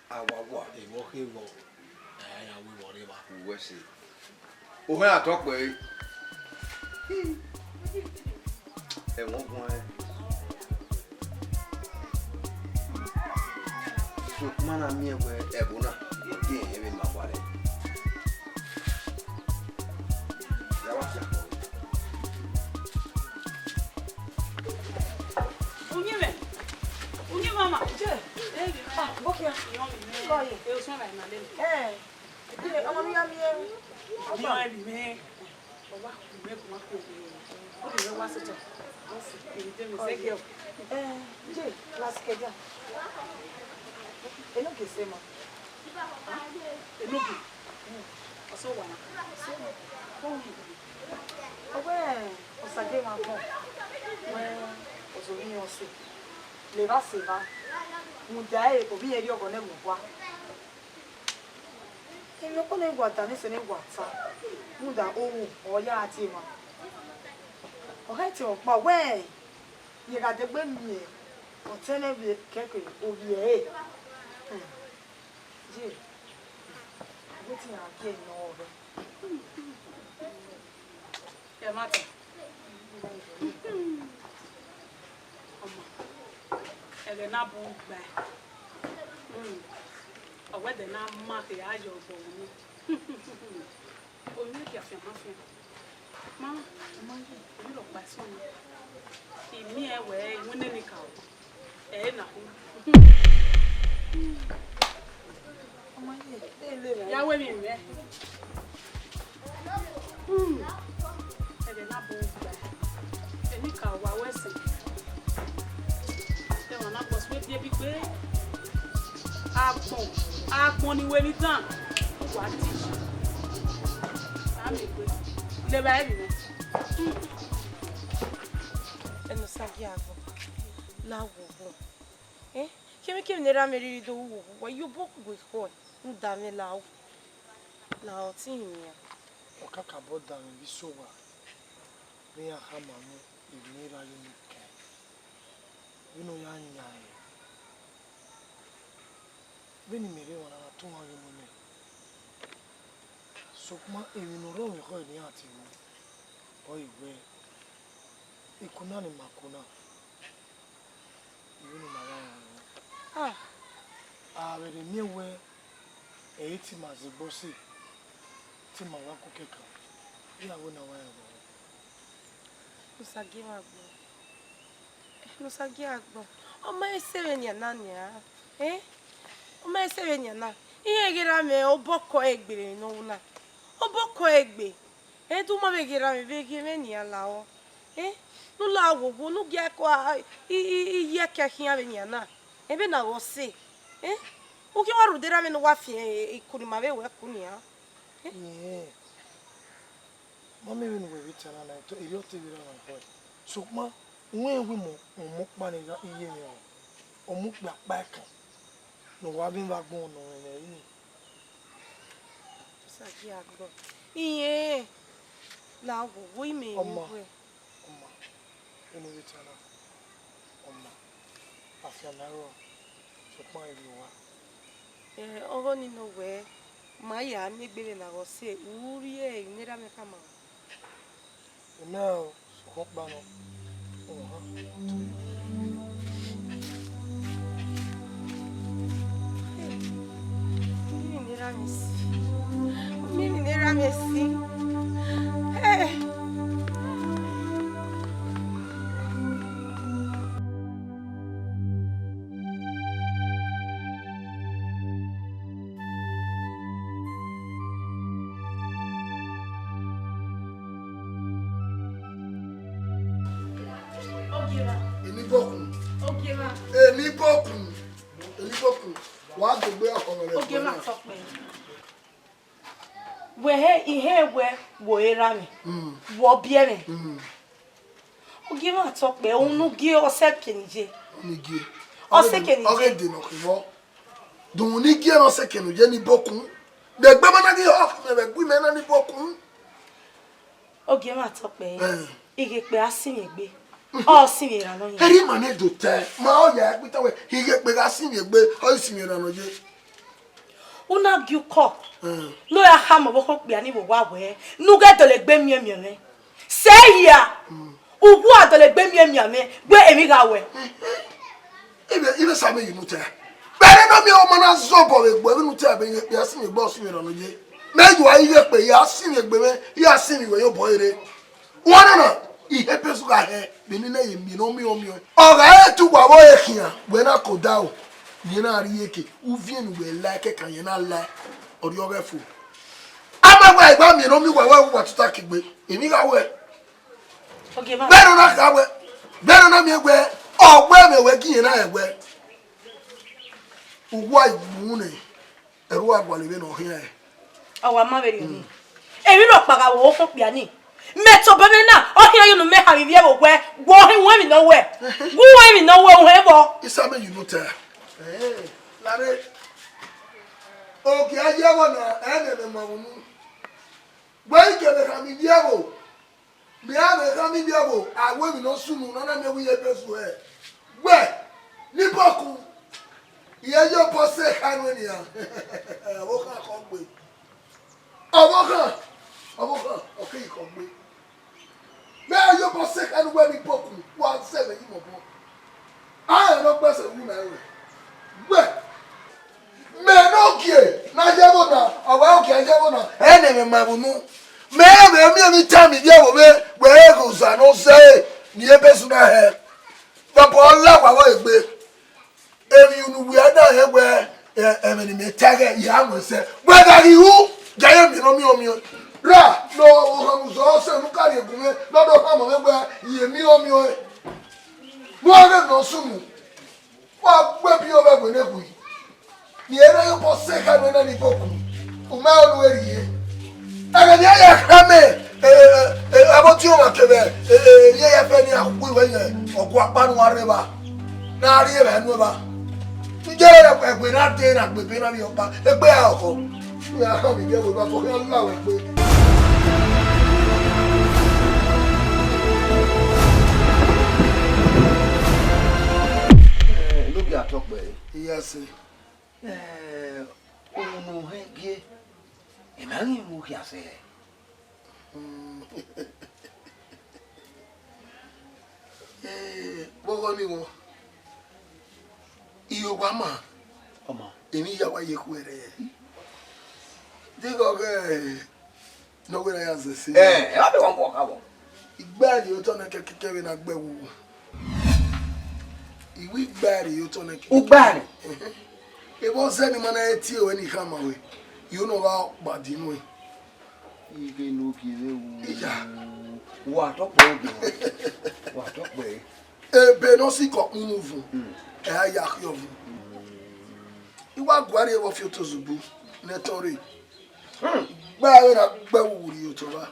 Awa wa. Emwi ọ khe evba, a ya ru emwi ne ọ khe evba. Uwẹ sẹ. Ohẹn atọkpẹ ẹre. Ẹmwẹ ọguan rẹn. Sokpan na miẹn wẹ ẹvbo na, ọ gie rẹn vbe ma gualọ. Ya wa fiakọ. Uyinmwẹ, uyinmwẹ ọmwa. Je, ah, bọkia. Kọ ye. E osẹn ra ima lele. Eh. Ọmọ ne u ya miẹn. Ọ wa, ọ wa, ọ wa sotọ. Ọ si, e de mẹ zẹ gẹ. Eh, je, last kẹdia. Enogie sẹ ma. Enogie. Ọ sẹ owa na. Ọ wẹ, Osagiemwagbọn. Wẹ, ọzọ vbe iran ọse. Levba sẹ evba. Rhunmwuda ẹre, ovbi irẹn rhie ọghọ nẹ vbe owa. Emwi ọkpa ne wa da ne sẹ ne wa ta, rhunmwuda ohu ọ ya tie emwa. Ọ khẹ tie ọkpa wẹ, rẹn gha degbe miẹn ọtẹn nẹ vbe kẹkẹ ovbi ẹre. Hmm. Ye, wetin a gie nọ rẹ? Ẹmwata. Ọmọ, ẹghẹ ne a bun gba. Hmm. Ọ wẹ ẹdẹ ne a ma khe a yọ obọ vbe unu. Oyin dia fian ma fian. Ma, ma, oyin rhọkpa eso na. I miẹn wẹ iwinna eni ka o. Ẹ na hu. Ya wẹ emwi mwẹ. Hmm. Ẹghẹ ne a bun gba. Eni ka wa wẹ ẹse. Ẹmwẹ na gbọ sẹ biẹ bi gbe. Agbọn, agbọn ni wẹ emwi dan. Wa di. Sa mẹ gbe. Levba emwi mwẹ. Hmm. Enosagiagbọn, la wo wo. Eh? Kemwekemwi ne erha mwẹ rhirhi do ru wo wo, wa ye obọ gue ekhọe, rhunmwuda mwẹ la o. La ọtẹn hin nian. Ọ kakabọ danmwẹ vbe iso owa, ne iran khama mu emwi ne erha ye unu kẹn. Vbene ọ ya yan ẹre. Vbene imẹ rre emwa na na tọn ghe mu mẹ, sokpan emwi ne ọ rre ọmwa ekhọe ne iran tie mwẹ, ọre wẹẹ, iku na ne ima ku na, I ru ne ima gha rẹn. Ah, a vbe rhe miẹn wẹẹ, ẹ i te ima zẹ egbe ọse, te ima wa ku kẹkan, iran wẹẹ ne a wa rẹn vbọ. Ne Osagie mwẹ agbọn. Ne Osagie agbọn. Ọ ma i sẹ vbenian na nian. Eh? Ọ ma i sẹ vbenian na. Iran ghi ra mwẹ obọ kọ egbe vbe ne ọ wu na. Obọ kọ egbe. Eh, du ma vbe ghi ra mwẹ vbe ghi mwẹ nian la ọ. Eh? Ne u la wowo, ne u gie ẹko a, i, i, i ye ẹkẹ khian vbenian na. Ebe na ghe ọse. Eh? U khian wa rhunmwuda erha mwẹ ne u wa fian, eh, iku ne ima vbe wẹ ku nian. Eh? Ẹẹn. Ma miẹn vbene uwẹ vbe ta na na, erriọ te vbe rran na khọe. Sokpan, u rẹn wẹẹ imọ, ọmọ ọkpa ne iye mwẹ ọ, ọmọ okpia ọkpa ẹkan ne uwa vbe vbe agbọn nọ mwẹ ẹre nii. Osagie agbọn. Irẹn la wowo imẹ. Ọma, wẹ. Ọma, vbene u vbe ta na, ọma, afianma rrọọ, sokpan erriọ owa. Eh, ọghe ọnii nọ wẹẹ, ma ya miẹn egbe vbe na ghe ọse, u rhie emwi ne erha mwẹ khama. Imẹ o, sokpan ọkpa nọ, ohan. Miẹn emwi ne erha mwẹ si. Miẹn emwi ne erha mwẹ si. Eh. Eni bọkun. Eni bọkun. Eni bọkun. Wa degbe ọkhọ mwẹ vbe Ogie ma tọ kpẹ. Wẹ he, ihe wẹ wo erha mwẹ. Mm. Wọ biẹ mwẹ. Mm. Ogie ma tọ kpẹ, unu gie ọsẹ keni je. Unu gie. Ọsẹ keni je. Ọghe de nọ khevọ. Dunmwu ne I gie ne ọ sẹ kene u ye ne I bọkun. Vbe egbe ma na ghi họf mẹ vbe ẹgbẹe imẹ na ne I bọkun. Ogie ma tọ kpẹ, eh, ighekpe a sinmwi egbe, ọ sinmwi erha nọ ye. Erha ima ne do te, ma ọ ya ẹgbẹe ta wẹ, ighekpe gha sinmwi egbe, ọ i sinmwi erha nọ ye. U na gie ukọ, eh, ne ọ ya khama ọvbokhan okpia ni vbe owa wẹẹ, ne u ghẹ dọlegbe miẹn miẹn mwẹ. Sẹ hia, mm, uwa dọlegbe miẹn miẹn mwẹ, wẹ emwi gha wẹ. Ive, ive sa me yi unu te. Vbe ẹre ne ọ miẹn ọmọ na zobọ vbe egbe, vbe unu te, vbe ighekpe a sinmwi egbe, ọ sinmwi erha nọ ye. Mẹ yu a ighekpe, ya sinmwi egbe mwẹ, ya sinmwi wẹ ye obọ ere. Uwa nana, ihe Epesu gha hẹ, vbe nene ye miẹn ne ọ miẹn ọmiọn. Ọ gha re te uwa vbe ọre khian, wẹ na ke odaro, ne I na rhie eke, uvie ne uwẹ la ẹkẹkan, irẹn na la, ọ rhiọghẹ fo. Ama wẹ a i gba miẹn ne ọ miẹn uwa, wẹ wa tota ke egbe, emwi gha wẹ. Ogie ma. Vbene ọ na kha wẹ, vbene ọ na miẹn wẹ, ọ wẹ mwẹ wẹ gie irẹn na rẹn wẹ. Uwa i gbu nẹ, ẹre uwa gualọ vbene ọ khian rẹn. Ọ wa ma vberriọ nii. Emwi rhọkpa gha vbe owa okpia nii. Mẹ tobọ mwẹ na, ọ khian ye unu mẹ khama ivbi ẹvbo wẹ, wẹ ọ họn emwi ne ọ wẹ. Wẹ ọ họn emwi ne ọ wẹ, u họn vbọ. Isa mẹ yi unu te. Eh, lare. Ogie a ye ẹvbo na, ẹ nẹ mwẹ ma vbe unu. Wẹ i kevbe khama ivbi ẹvbo. Mẹ iran vbe khama ivbi ẹvbo, a wẹ emwi ne ọ sunu, ne a na miẹn wẹ ihe Epesu hẹ. Wẹ, ni bọkun, irẹn ye obọ sẹ ekhae nuẹn nian. Ọvbokhan khọ gbe. Ọvbokhan, ọvbokhan, ọ keghi khọ gbe. Mẹ iran ye obọ sẹ ekhae nuẹn ni bọkun, wa zẹ vbe yi mẹ obọ. A rẹn ne ọ gbe ẹse wu na ruẹ. Wẹ, mẹ ne ogie ne a ye ẹvbo na, ọ wa ogie a ye ẹvbo na, ẹ nẹ mwẹ ma vbe unu. Mẹ vbe miẹn emwi tama ivbi ẹvbo mwẹ, wẹ ghe oza ne ọ zẹe, ne Epesu na hẹ. Vbe obọ la wa vbọ egbe. Emwi unu wẹ a na hẹ wẹ, ẹ, ẹmwẹ ne imẹ ta ẹghẹ, ya mu ẹsẹ. Wẹ gha ghi ru, ya ye miẹn ne ọ miẹn ọmiọn. Ra, ne ohanmwẹ uzọ ọsẹ ne u ka rhie gun mwẹ, ne ọ do khama mwẹ wẹ, I ye miẹn ọmiọn. Vbe ọghe ne ọ sunu. Wa gbe biẹ ovbi ẹvbo ne khui. Rhie erha ye obọ sẹ ekhae nuẹn na ni bọkun. U ma ru ẹre rhie. Ẹghẹ ne iran ya kha mẹ, eh, eh, eh, avbe ọtiọnmwa kevbe, eh, eh, iran ya fẹ ne iran khu iwẹ ye ọgua ọkpa ne uwa rre evba. Ne a rri evba enu evba. Iye ẹgbe na de na gbe ebe na vbe ọkpa, egbe ra ọkhọ. Iran kha vbe ivbi ẹvbo evba fo khian la wẹ gbe. Eh, no be atọ kpẹ. Yes, sir. Eh, unu hẹn gie, emwa ghi mu khian sẹ. Eh, vbọghọ ni vbọ, iye owa ma, ọmọ, emwi ya wa ye khuẹrhẹ. Deghẹ ọghe ne ọ wẹ ne a ya zẹ ẹse. Eh, ọ bẹ wan vbọ kha vbọ. Igba rhie otọ nẹ kẹkẹkẹ vbe ne a gbe ẹwu. Iwu igba rhie otọ nẹ kẹkẹkẹ. Ugba rhie? Evba ọzẹ ne ima na tie ruẹ ne I khama ruẹ, I ho ne ọ gha kpa di nuẹn. Ighe ne ogie vbe wu. Iya. Wa tọkpẹ ogie. Wa tọkpẹ. Ebe ne ọ sikẹ ọkpunu vun, ẹ a ya khiọ vun. I wa guan rrie vbe ọfioto ozugbo ne ẹtọn rre. Gba ẹre na gbe ẹwu rhie otọ vba.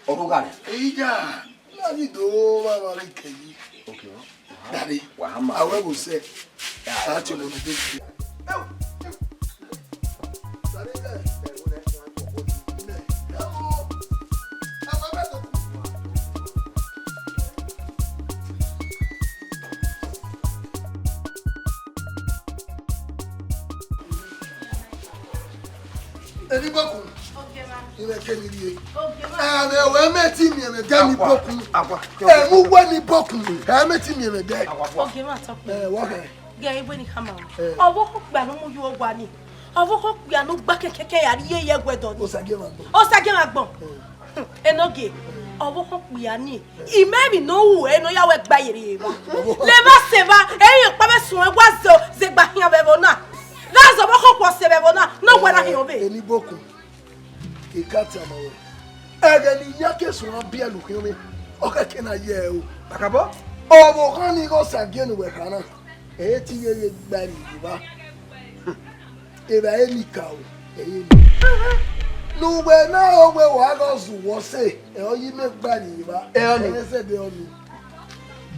Ọrhogha nẹ? Eya, na ghi do vba vba ghi kẹ yi. Okay. Dade, wa ma. Awẹ vbo sẹ? Ya, a tie ọmọ na de. Eni bọkun, imẹ ke ni rrie. Ẹmwẹ wẹ mẹ ti miẹn mwẹ gẹ ni bọkun. Ẹmwẹ wẹ ni bọkun, ẹ mẹ ti miẹn mwẹ gẹ. Ogie mwa tọkpẹ. Ẹ, wọ hẹ. Gẹ iwe ni khama o. Eh. Ọvbokhan okpia ne ọ mu yo owa ni. Ọvbokhan okpia ne ọ gba kẹkẹkẹ ya rrie ye ẹguẹdọ ni. Osagiẹmwagbọn. Osagiẹmwagbọn. Eh. Enogie. Ọvbokhan okpia ni. Imẹ emwi ne ọ ru ẹre ne ọ ya wẹ gba ye rrie evba. Levba sẹ evba, ẹre ọkpa vbe suẹn wa zẹ, zẹ gba khian vbe ẹvbo na. Gha zẹ ọvbokhan okhuo sẹ vbe ẹvbo na, ne ọ wẹ na khian ọvbe. Eni bọkun. I ka tama ruẹ, ẹghẹ ne I ya ke suẹn biẹlẹ ukhiọnmwi, ọ khẹke na ye ẹre o. Kakabọ, ọvbokhan ni ghe Osagie ne uwẹ kha na, ẹ i te ghe gba rrie evba. Evba ẹre ne I ka o, ẹ i re ni. Ne uwẹ na ro wẹ wa gha zẹ uwẹ ọse, ẹ ọ yi mẹ gba rrie evba. Ẹ ọ ni. Ẹ zẹdẹ ọ ni.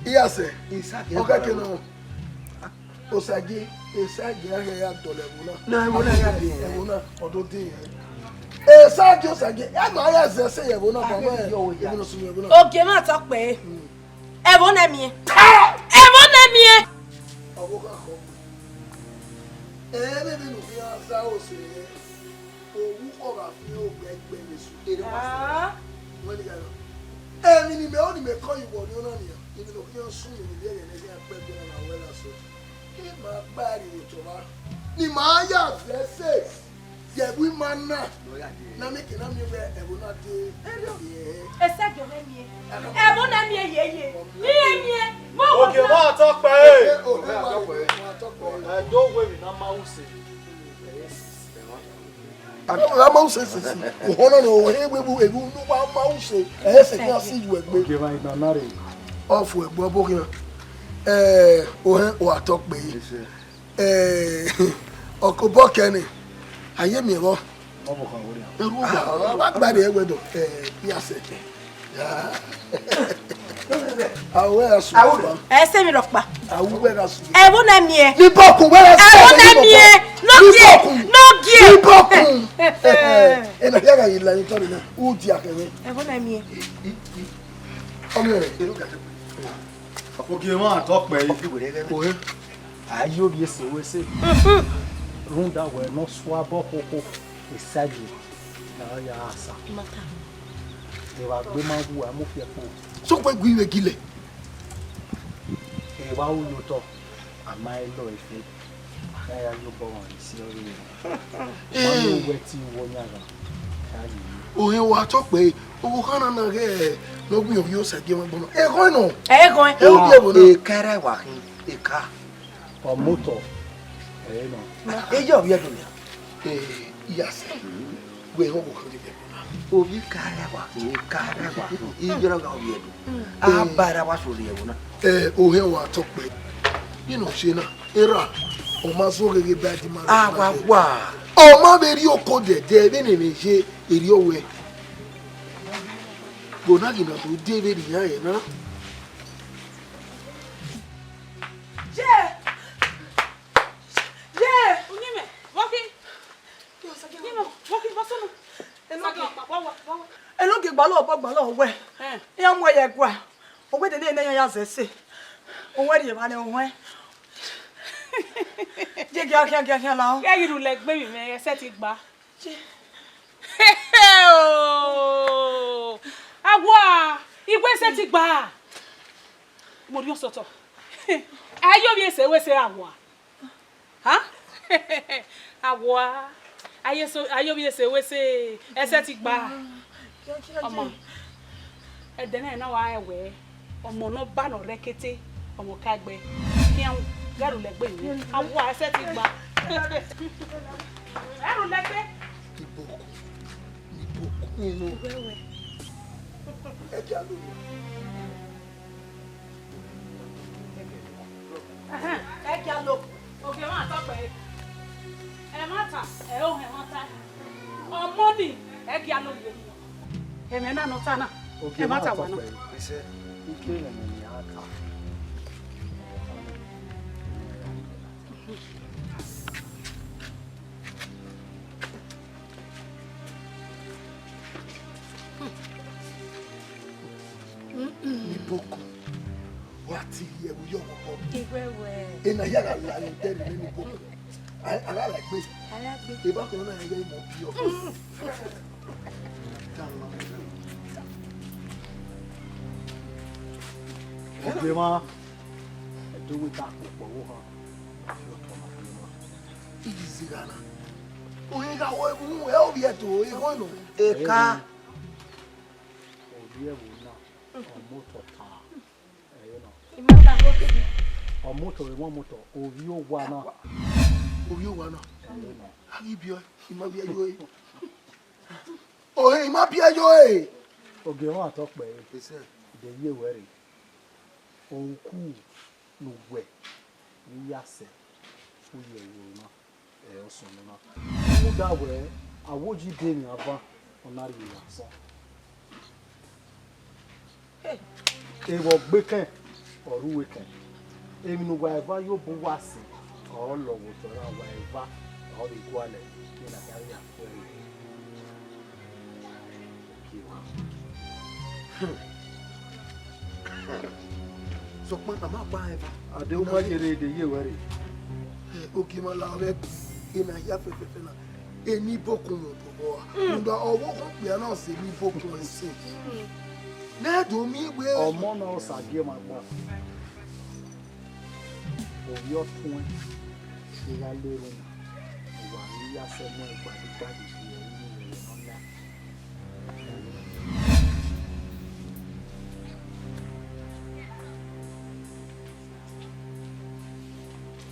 I ya sẹ, Osagie ọ khẹke na. Osagie, Osagie a ghi ya dọlọ ẹvbo na. Na, ẹvbo na ya dee. Ẹvbo na, ọ do dee. Osagie, Osagie, a ma ya zẹ ẹse ye ẹvbo na, a ghi yọ wẹ ya. Ẹvbo na sunu ẹvbo na. Ogie mwa tọkpẹ. Hmm. Ẹvbo na miẹn. Ẹvbo na miẹn. Ọvbokhan khọ. Ẹ, vbene u khian zẹ ose rẹ. Orukhọ gha fian ogbe ẹgbẹe vbe esu, erha ọmwa sẹ. Ah. Wẹ ni gha rọ. Emwi ne imẹ ro ne imẹ kọ ye uwẹ ọnii ọna nian, emwi ne ọ khian sunu ne ivbi ẹghẹ ne ọ khian kpẹ ẹgbẹe na na wẹ gha sẹ. Ima gba rrie otọ vba. Ne ima ya zẹ ẹse ye ẹvbo ima na. Ne a miẹn ke na miẹn wẹ ẹvbo na dee. Erriọ. Ẹsẹ gie mwẹ miẹn. Ẹvbo na miẹn yeye. Miẹn miẹn. Ogie mwa tọkpẹ. Ogie mwa tọkpẹ. Ẹ do wẹ emwi ne a ma ru sẹ. A ma ru sẹ sẹ sẹ. Ohọn na ne ọ he wẹ vbe evbi unu wa ma ru sẹ. Ẹ sẹ ke a si yu ẹgbe. Ogie mwa igba na rre. Ọfu ẹgbẹ ọbokhian. Ẹ, ohẹn, wa tọkpẹ. Ẹ, ọkobọ kẹ nẹ, a ye miẹn vbọ? Ọ vbe ọkhan vbe orhiọn. Erha uwa, a wa gba rrie ẹguẹdọ, ẹ, ya sẹ. Ya. A wẹ gha sunu. Ẹ sẹ emwi rhọkpa. A wẹ gha sunu. Ẹvbo na miẹn. Ni bọkun wẹ gha sunu. Ẹvbo na miẹn. Ni bọkun. Ni bọkun. Ẹ na hia gha ye la ni tọ ni na. U dia kẹ mwẹ. Ẹvbo na miẹn. Ọmọ rẹ. Ogie mwa tọkpẹ yi. Ohe. A ye ovbi ese ru ẹse. Rhunmwuda wẹ ne ọ sua obọ khokho, Osagie ne ọ ya sa. Evba gbe ma wu, a mu fi ẹkpo. Sokpan gu ighẹ gilẹ. Evba ru ye otọ, a ma i lọ efe. A ya ye obọ ọmwa isi ọre. Ma mu wẹ ti wọ yan gha. Ohẹn wa tọkpẹ, ọvbokhan na na ghẹ ne ọ gbẹn ovbi Osagie mwa gbọnọ. Eghọn nọ. Eghọn. E ovbi ẹvbo na. Ekẹrẹ wa khin, eka. Ọ motọ ẹre nọ. Eya ovbi ẹdun nia. Eh, iya sẹ. Wẹ họn ọvbokhan ni vbe ẹvbo na. Ovbi ka rẹwa, ka rẹwa. Iye na gha ovbi ẹdun. A ba ra wa so rrie ẹvbo na. Eh, ohẹn wa tọkpẹ. Ino se na. Erha, ọ ma zọ gheghe ba di ma. A wa wa. Ọ ma vbe rrie oko dẹdẹ vbene emwi ye erriọ wẹ. Gbe na ghi na do de vberriọ iran rẹ na. Ye! Ye! Uyinmwẹ, vbọ khin? Uyinmwẹ, vbọ khin, vbọ sunu? Enogie. Wa, wa, wa, wa. Enogie gbalọ obọ gbalọ wẹ. Ẹn. Iran mu ẹre ya ẹguae. Owẹ de ne iran ya zẹ ẹse. Owẹ rhie evba nẹ owẹ. Je gia khian gia khian la o. Ghẹ ghi rhulẹ egbe emwi mwẹ, ẹsẹ ti gba. Je. Oh! Awa, iwẹ ẹsẹ ti gba. Mo rhie osọtọ. Ẹ yo vbiẹ ẹse wẹ ẹse awa. Ha? Awa, a ye so, a ye ovbi ese wẹ ese, ẹsẹ ti gba. Ọmọ, ẹdẹ na na wa rẹn wẹ, ọmọ ne ọ ba ne ọ rre ẹkete, ọmọ ka gbe. Khian, ghẹ rhulẹ egbe yẹn. Awa, ẹsẹ ti gba. Ghẹ rhulẹ egbe. Iboko, iboko, you know. Ẹ jẹ alo. Ẹhẹn, ẹ gia lo. Ogie mwa tọ kpẹre. Ẹmwata, ẹ o hẹn ẹmwata. Ọmọ ni, ẹ gia lo ye. Ẹmwẹ na nọ ta na. Ogie mwa tọ kpẹre. Ẹmwata wa nọ. Ẹsẹ, ike ẹmwẹ ni a ta. Ni boko. Wa ti ye ẹvbo yọ vbọ. Iwẹwẹ. Ena ya gha la ni dẹ ni ni boko. A gha la egbe. A gha gbe. Eba kan na ya imọ biẹ. Ogie mwa, ẹdẹ wẹ ta kpokpo vbe ohan. Iye zẹ gha na. Ohin gha wọ evun, ẹ ovbi ẹto, ekhọe nọ. Eka. Ovbi ẹvbo na, ọ motọ ta. Ẹ i na. Ọ motọ, emọ motọ, ovbi owa na. Ovbi owa na. Ẹ i na. A ghi biẹ ọe, I ma biẹ yo e. Ohe, I ma biẹ yo e. Ogie mwa tọ kpẹre. Ẹsẹ. De ye wẹ rre. Oku ne uwẹ ne I ya sẹ, u ye ẹvbo na, ẹ, ọ sunu na. Rhunmwuda wẹ, awoji de emwi avan, ọ na rhie asọn. Evba ọgbekẹn, ọ rre uwu ekẹn. Emwi ne uwa eva ye obọ uwa sẹ, ọ lọ vbe otọ ra uwa eva, ọ vbe gualọ, ne a gha ya. Sokpan a ma gba rẹn eva. Ade u ma yerre de ye wẹ rre. Ogie mwa la mwẹ, ena hia fẹfẹfẹ na, eni bokun mwẹ obọ a. Rhunmwuda ọvbokhan okpia na ọ sẹ eni bokun ẹse. Ne ẹ do miẹn wẹ. Ọmọ na ọ sa gie ma gba. Ovbi ọtuẹn, I gha la erhunmwu, uwa ghi ya sẹ mu ẹn gbadigbadi, ẹrinmwi rẹ nọ la.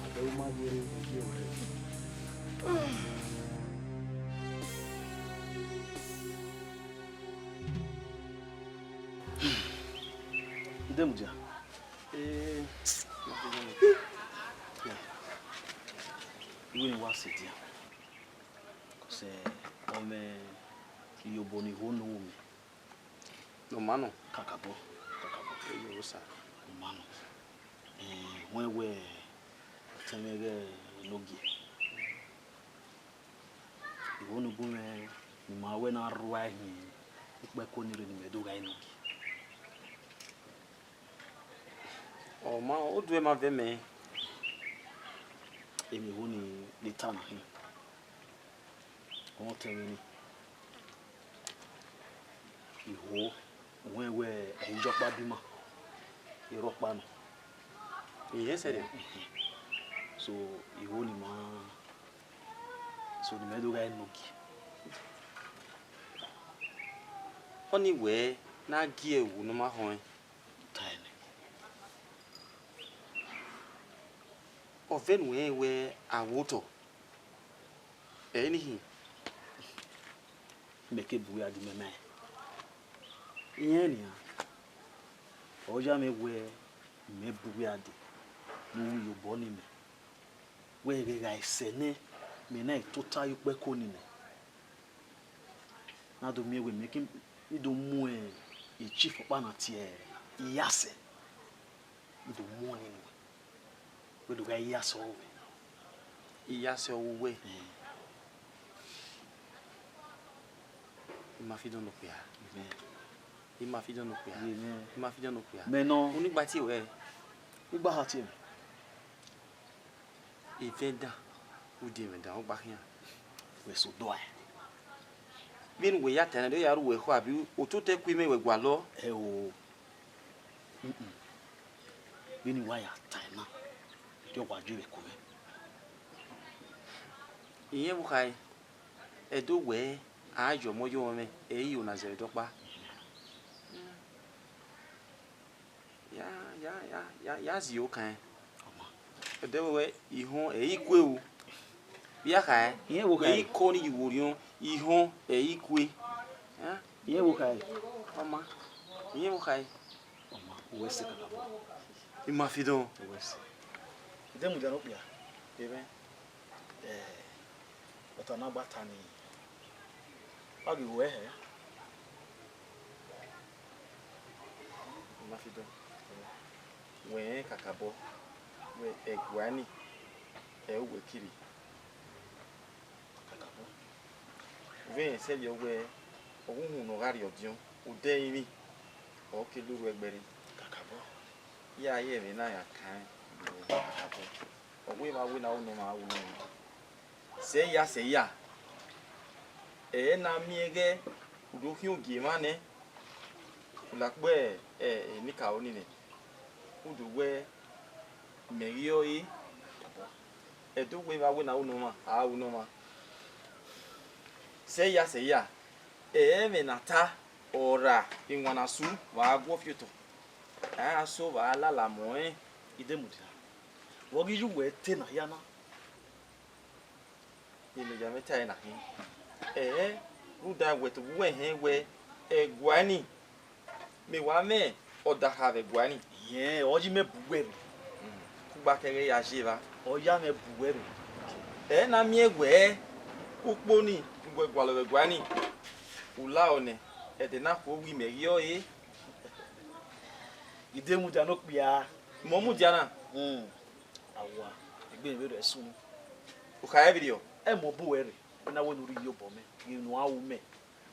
Ade u ma yerre vbe iye wẹ. Idemudia. Eh, iwẹ ne wa sẹ dia. Cause, eh, ọ mwẹ iyobọ ne I ho ne u mwẹ. Ne ọ ma nọ? Kakabọ, kakabọ. Eyo sa. Ọ ma nọ. Eh, wẹ wẹ ọtẹn mwẹ ghẹ enogie. I ho ne u bu mwẹ ne ima wẹ na rua ẹhin ukpẹ ko ni rre ne imẹ do gha enogie. Ọ ma, oduẹ ma vẹ mẹ. Emwi ho ni ne I ta na hin. Ọmọtẹn mwẹ ni. I ho, wẹ wẹ ẹ i jọkpa bima. Erha ọkpa nọ. Yes, sir. So, I ho ni ma, so ne imẹ do gha enogie. Ọni wẹ ne a gie ẹvbo ne ọ ma họẹn. Tae nẹ. Ọ vẹ ne u rẹn wẹ a ru otọ. Ẹ i ni hin. Mẹ ke bu ya di mẹ ma. Irẹn nian. Ọ ya mwẹ wẹ mẹ bu ya di. Ne u ru iyobọ ne imẹ. Wẹ ghẹ gha sẹ nẹ, mẹ na tota ye ukpẹ ko ni nẹ. Na do miẹn wẹ mẹ ke I do mu e chief ọkpa na tie Iyasẹ. I do mu ọni nuẹn. Wẹ do gha Iyasẹ ọghe uwẹ. Iyasẹ ọghe uwẹ. Eh. I ma fi dọn okpia. Amen. I ma fi dọn okpia. Amen. I ma fi dọn okpia. Mẹ nọ. Unu gba tie wẹ. I gba ha tie mwẹ. Evẹn dan, u die mwẹ dan, ọ gba khian. Wẹ sẹ odua ẹre. Vbene uwẹ ya ta na, do ya ru uwẹ ekhọe, abi ototọ ẹkue mwẹ wẹ gualọ? Ẹo, mm-mm. Vbene uwa ya ta na, do wa ju vbe ẹko mwẹ. Irẹn vbe u khae, ẹdẹ wẹ a ya ọmọ ye ọmwẹ, ẹ i ro na zẹ vbe ẹdẹ ọkpa. Ya, ya, ya, ya, ya zẹ okan ẹn. Ẹdẹ wẹ, wẹ, ihọn ẹ i kue o. Vbe ya khae? Irẹn vbe u wẹ khae? I kọ ni ye uwu orhiọn, ihọn ẹ i kue. Ya. Irẹn vbe u khae? Ọ ma. Irẹn vbe u khae? Ọ ma, uwẹ sẹ kakabọ. I ma fi dọn. Uwẹ sẹ. I de mudia ne okpia. Amen. Eh, ọta na gba ta ni, ọ ghi ruẹ hẹ. I ma fi dọn. Wẹ rẹn kakabọ, wẹ ẹguae ni, ẹ i wẹ kiri. Kakabọ. Vbe rẹn sẹvbe wẹ, ọghuhun ne ọ gha rrie ọdiọn, odẹ ẹrinmwi, ọ ke lurhu ẹgbẹe rre. Kakabọ. Ya ye ẹmwẹ na ya kan kakabọ. Ọ wẹ vbe a wẹ ne a ru ne ọmwa, a ru ne ọmwa. Sẹ ya, sẹ ya. Ẹ na miẹn ighẹ u do khian ogie emwa nẹ, u la kpẹ, ẹ, enikaro ni nẹ. U do wẹ, mẹ ghi ọre, ẹdẹ wẹ vbe a wẹ ne a ru ne ọmwa, a ru ne ọmwa. Sẹ ya, sẹ ya. Ẹ, ẹmwẹ ne a ta, ọ ra iwan ne a su vbe a guọ fi otọ. A ya so vbe a lala mọ rẹn. I de mudia. Vbe ọ ghi ye uwẹ te ne a hia na? Enoja mwẹ tae na khin. Ẹhẹn, rhunmwuda wẹ tobọ uwẹ hẹn wẹ, ẹguae ni, mẹ wa mwẹ ọdakha vbe ẹguae ni. Yẹn, ọ yi mẹ bu uwẹ rre. Kugba kẹghẹ ya ye evba. Ọ ya mwẹ bu uwẹ rre. Ẹ na miẹn wẹ, ukpo ni, uwẹ gualọ vbe ẹguae ni. U la ọ nẹ, ẹdẹ na khuo wẹ imẹ ghi ọre. I de mudia ne okpia. Mẹ ọ mudia na. Hmm. Awa, egbe mwẹ vbe rẹ sunu. U kha rẹn vberriọ? Ẹ mọ bu uwẹ rre, na wẹ ne u rhie iyobọ mẹ, ghe ne u gha ru mẹ.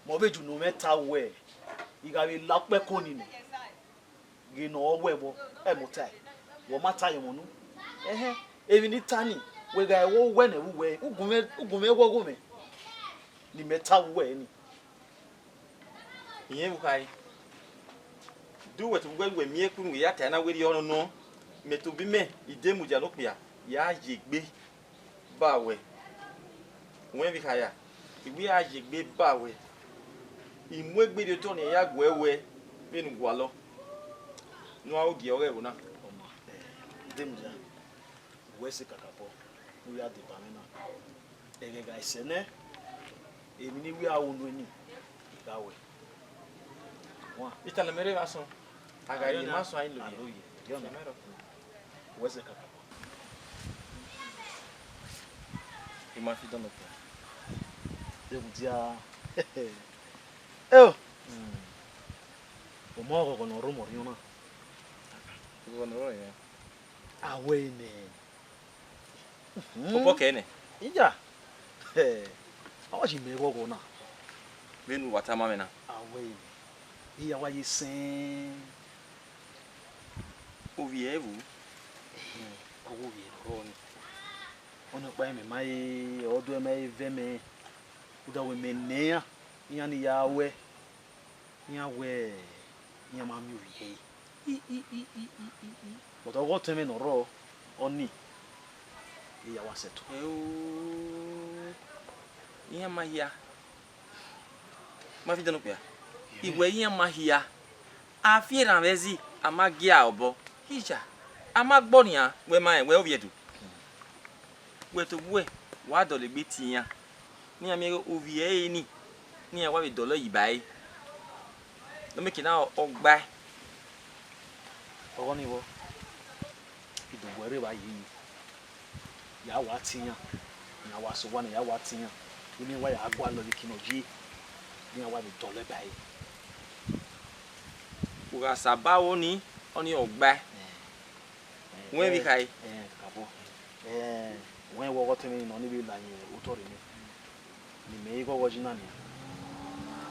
Mẹ ọ vbe ju ne u mwẹ ta wẹ, I gha vbe la ukpẹ ko ni nẹ, ghe ne ọ wẹ vbọ, ẹ mọ tae, wẹ ọ ma ta ye ọmọ nu. Ẹhẹn, emwi ne I ta ni, wẹ gha ẹvbo wẹ nẹ vbe uwẹ, ugun mwẹ, ugun mwẹ wẹ ọghomwẹ, ne imẹ ta vbe uwẹ ni. Irẹn vbe u khare. De uwẹ tobọ uwẹ, wẹ miẹn ẹkunu ya ta na wẹ erriọ nọ nọ, mẹ tobọ imẹ, I de mudia ne okpia, ya ye egbe ba wẹ. Wẹ vbe I khare a, I wẹ ya ye egbe ba wẹ. I mu egbe rhie otọ ne I ya guẹ wẹ vbene u gualọ. Ne u ru gie ọghe ẹvbo na. Ọ ma, eh, I de mudia. Wẹ sẹ kakabọ ne u ya deba mwẹ na. Ẹghẹ gha sẹ nẹ, emwi ne I wẹ a ru unu eni, I gha wẹ. Wa. Itan ne mẹ rre vbe asọn, a gha rrie ma asọn a i lo ye. Alo ye, yọ nẹ. Mẹ rọ. Wẹ sẹ kakabọ. I ma fi dọnọ kpẹ. Deghun dia. Eo. Hmm. Ọmọ ọghọghọ ne ọ rre ọmọ rhiọn na. Ọghọghọ ne ọ rre ọmọ rhiọn. A wẹ nẹ. Mhm. Obọ kẹ nẹ. Iya. Ẹ, ọ wa yi mẹ ghọghọ na. Vbene uwa tama mwẹ na. A wẹ nẹ. Iya wa ye sẹn. Ovbi ẹre vbo? Ehẹn, ọ wẹ ovbi ẹre ne ọ rrọọ ni. Ọnii ọkpa mẹ ma re, ọ do ẹmwẹ vẹ mẹ. Rhunmwuda wẹ mẹ nẹ iran, iran ni ya ruẹ, iran wẹ iran ma miẹn ovbi ẹre. I, i, i, i, i, i, i. But ọghe ọtẹn mwẹ ne ọ rrọọ, ọnii, I ya wa sẹtin. Ẹo, iran ma hia. Ma fi dọnọ okpia. Iwẹ iran ma hia. A fi erhan vbe ẹzi, a ma gie a obọ. Hija, a ma gbọ nian, wẹ ma rẹn wẹ ovbi ẹdo. Wẹ tobọ uwẹ, wa dọlegbe tie iran. Ne iran miẹn ghe ovbi ẹre ni, ne iran wa vbe dọlọ yi ba ẹre. Ne ọ miẹn eke na ọ gbae. Ọghọ ni vbọ, I do wẹ rre evba yi yi. Ya wa tie iran, iran wa sẹ owa ne ya wa tie iran, vbene iran wa ya gualọ vbe eke ne ọ ye, ne iran wa vbe dọlọ ẹe ba ẹre. U gha sẹ aba ro ni, ọnii ọ gbae. Wẹ vbe I khare. Ẹn, kakabọ. Ẹn, wẹ wẹ ọghe ọtẹn mwẹ nọ, ne I vbe la yin otọ rre nẹ. Ne imẹ i ghọghọ yi na nian.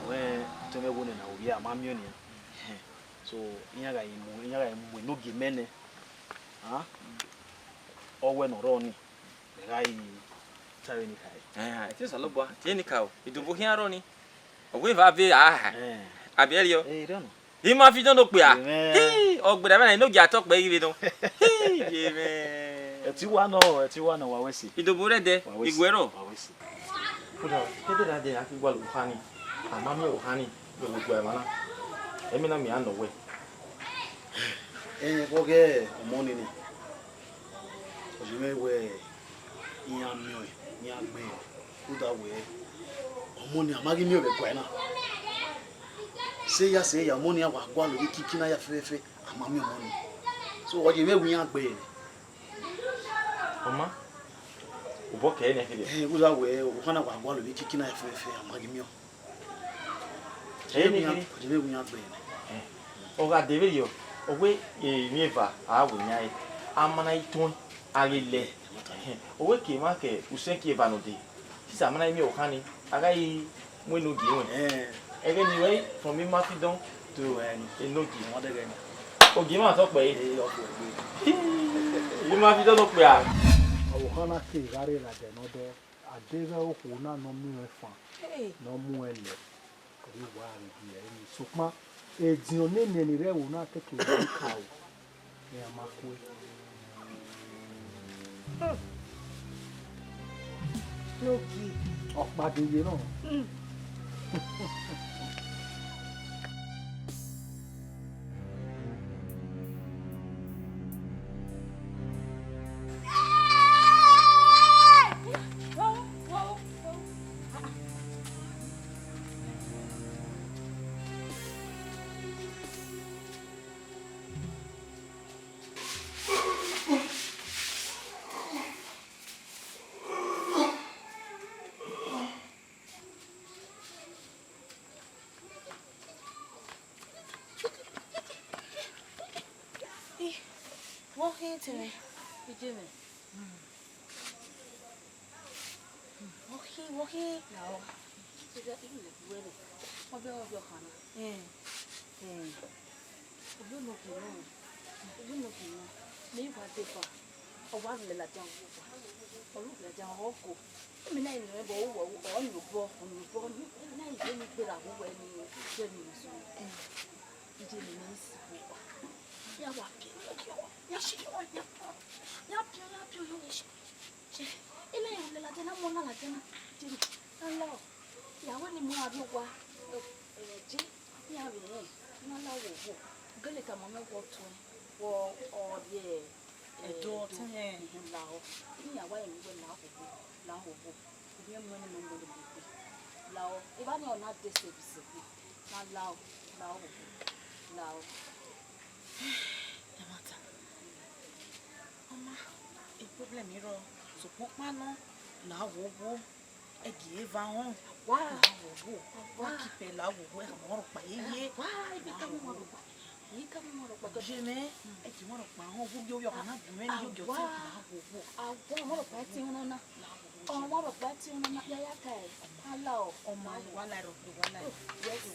Wẹ ọtẹn mwẹ wo nẹ na, ovbi ẹre a ma miẹn nian. So, iran gha mu, iran gha mu enogie mẹ nẹ. A? Ọ wẹ ne ọ rrọọ ni. Gha yi ta vbene I kha ẹe. Ẹhẹn, ẹtin Osanobua, te ne I ka o. Idobo khian rrọọ ni. Ọ wẹ eva vbe a ha. Ẹhẹn. Abiẹriọ. Ẹ, I rrọọ nọ. Ima fi dọn okpia. Amen. Hii, ọ gbẹdẹ vbe na, enogie atọ kpẹ ghi vbe nọ. Hii, amen. Ẹtin wa nọ, ẹtin wa nọ, wa wẹ ẹse. Idobo rẹ dẹ, wa wẹ ẹse, iguẹ rrọọ. Wa wẹ ẹse. Kódà, kẹdẹ da dẹ, a keghi gualọ okha ni, a ma miẹn okha ni, vbe ẹguae emwa na. Ẹmwẹ na miẹn a nọ wẹ. Ẹhẹn, vbe ọghe ọmọ nii ni, ọ ye mwẹ wẹ iran miẹn ọẹn, iran gbe ẹn, rhunmwuda wẹ ọmọ nii, a ma ghi miẹn vbe ẹguae na. Sẹ ya, sẹ ya, ọmọ nii a wa gualọ vbe ikiki na ya fẹfẹfẹ, a ma miẹn ọmọ nii. So, ọ ye mwẹ wẹ iran gbe ẹn. Ọ ma, obọ kẹ nẹ kherriọ. Ẹhẹn, rhunmwuda wẹ okha na wa gualọ vbe ikiki na ya fẹfẹfẹ, a ma ghi miẹn ọẹn. Ẹ, ne kherhe. Ọ gha de vberriọ, ọ wẹ emwi eva a wẹ yan ẹre, a ma na i tuẹn, a ghi lẹ. Ọ wẹ ke emwa ke usẹn ke eva nọ dee, sisa a ma na i miẹn okha ni, a gha i mu enogie ruẹn. Ẹghẹ ne I wẹ from Imafidọn to, eh, enogie. Ogie mwa tọ kpẹre. Imafidọn nọ kpẹre. Ọvbokhan na ke gha rre ladian ne ọ dọ, a deghẹ okhuo na ne ọ miẹn ọẹn fan, ne ọ mu ẹn lẹ, ọ ghi wa rre gie ẹre ni. Sokpan ediọn nene ni rre ẹvbo na keke vbe ka ru, iran ma kue. Nogie. Ọkpa de ye nọ. Vbọ khin tẹn? Iye mwẹ. Vbọ khin, vbọ khin? Lahọ. Iye, iye lẹ wẹ nẹ. Ọ vbe, ọ vbe ọkhan na. Ẹn. Ẹn. Ovbi Enogie nọ, ovbi Enogie nọ, ne I wa deba, ọ wa rhulẹ ladian vbe owa, ọ rhulẹ ladian ọ go. Emwi na ni rẹn vbe ọ ru, ọ ni obọ, ọ ni obọ, emwi na ni vbe ni gberra vbe uwẹ ni, wẹ ni su. Iye ne imẹ si vbe owa. Ya wa biẹ, ya biẹ, ya si, ya biẹ, ya biẹ, ya biẹ, ya si. Ena rhulẹ ladian na, mu ọna ladian na, iye na, na la ọ. Ya wẹ ne imẹ ra rrie owa, ẹ, je. Iran vbe rẹn, iran la wo wo. U gele tama mwẹ wẹ ọ tuẹn, wẹ ọ rrie ẹdẹ ọtẹn, ẹhẹn, lahọ. Iran wa rẹn wẹ lahọ wo, lahọ wo. Ovbi ẹmwẹ ne ọ mu ẹre mu egbe. Lahọ, evba nii ọ na dẹ sẹvbisẹvbi. Na lahọ, lahọ wo, lahọ. Ẹmwata. Ọ ma, problem i rrọọ, sokpan ọkpa nọ, lahọ wo. Ẹgie eva họn. Wa. Lahọ wo. Wa. Wa ki pẹ lahọ wo, ẹ ka mọ rhọkpa ye ye. Wa, ibi ka mọ rhọkpa. Ibi ka mọ rhọkpa. Ye mẹ, ẹgie mọ rhọkpa họn, wo yo yo na bu mẹ ni yo yo ti lahọ wo. Awa, mọ rhọkpa ti họn na. Lahọ wo. Ọ mọ rhọkpa ti họn na, ya ya ka ẹ. Ala ọ. Ọ ma wa la rọ, wa la. Wẹ se,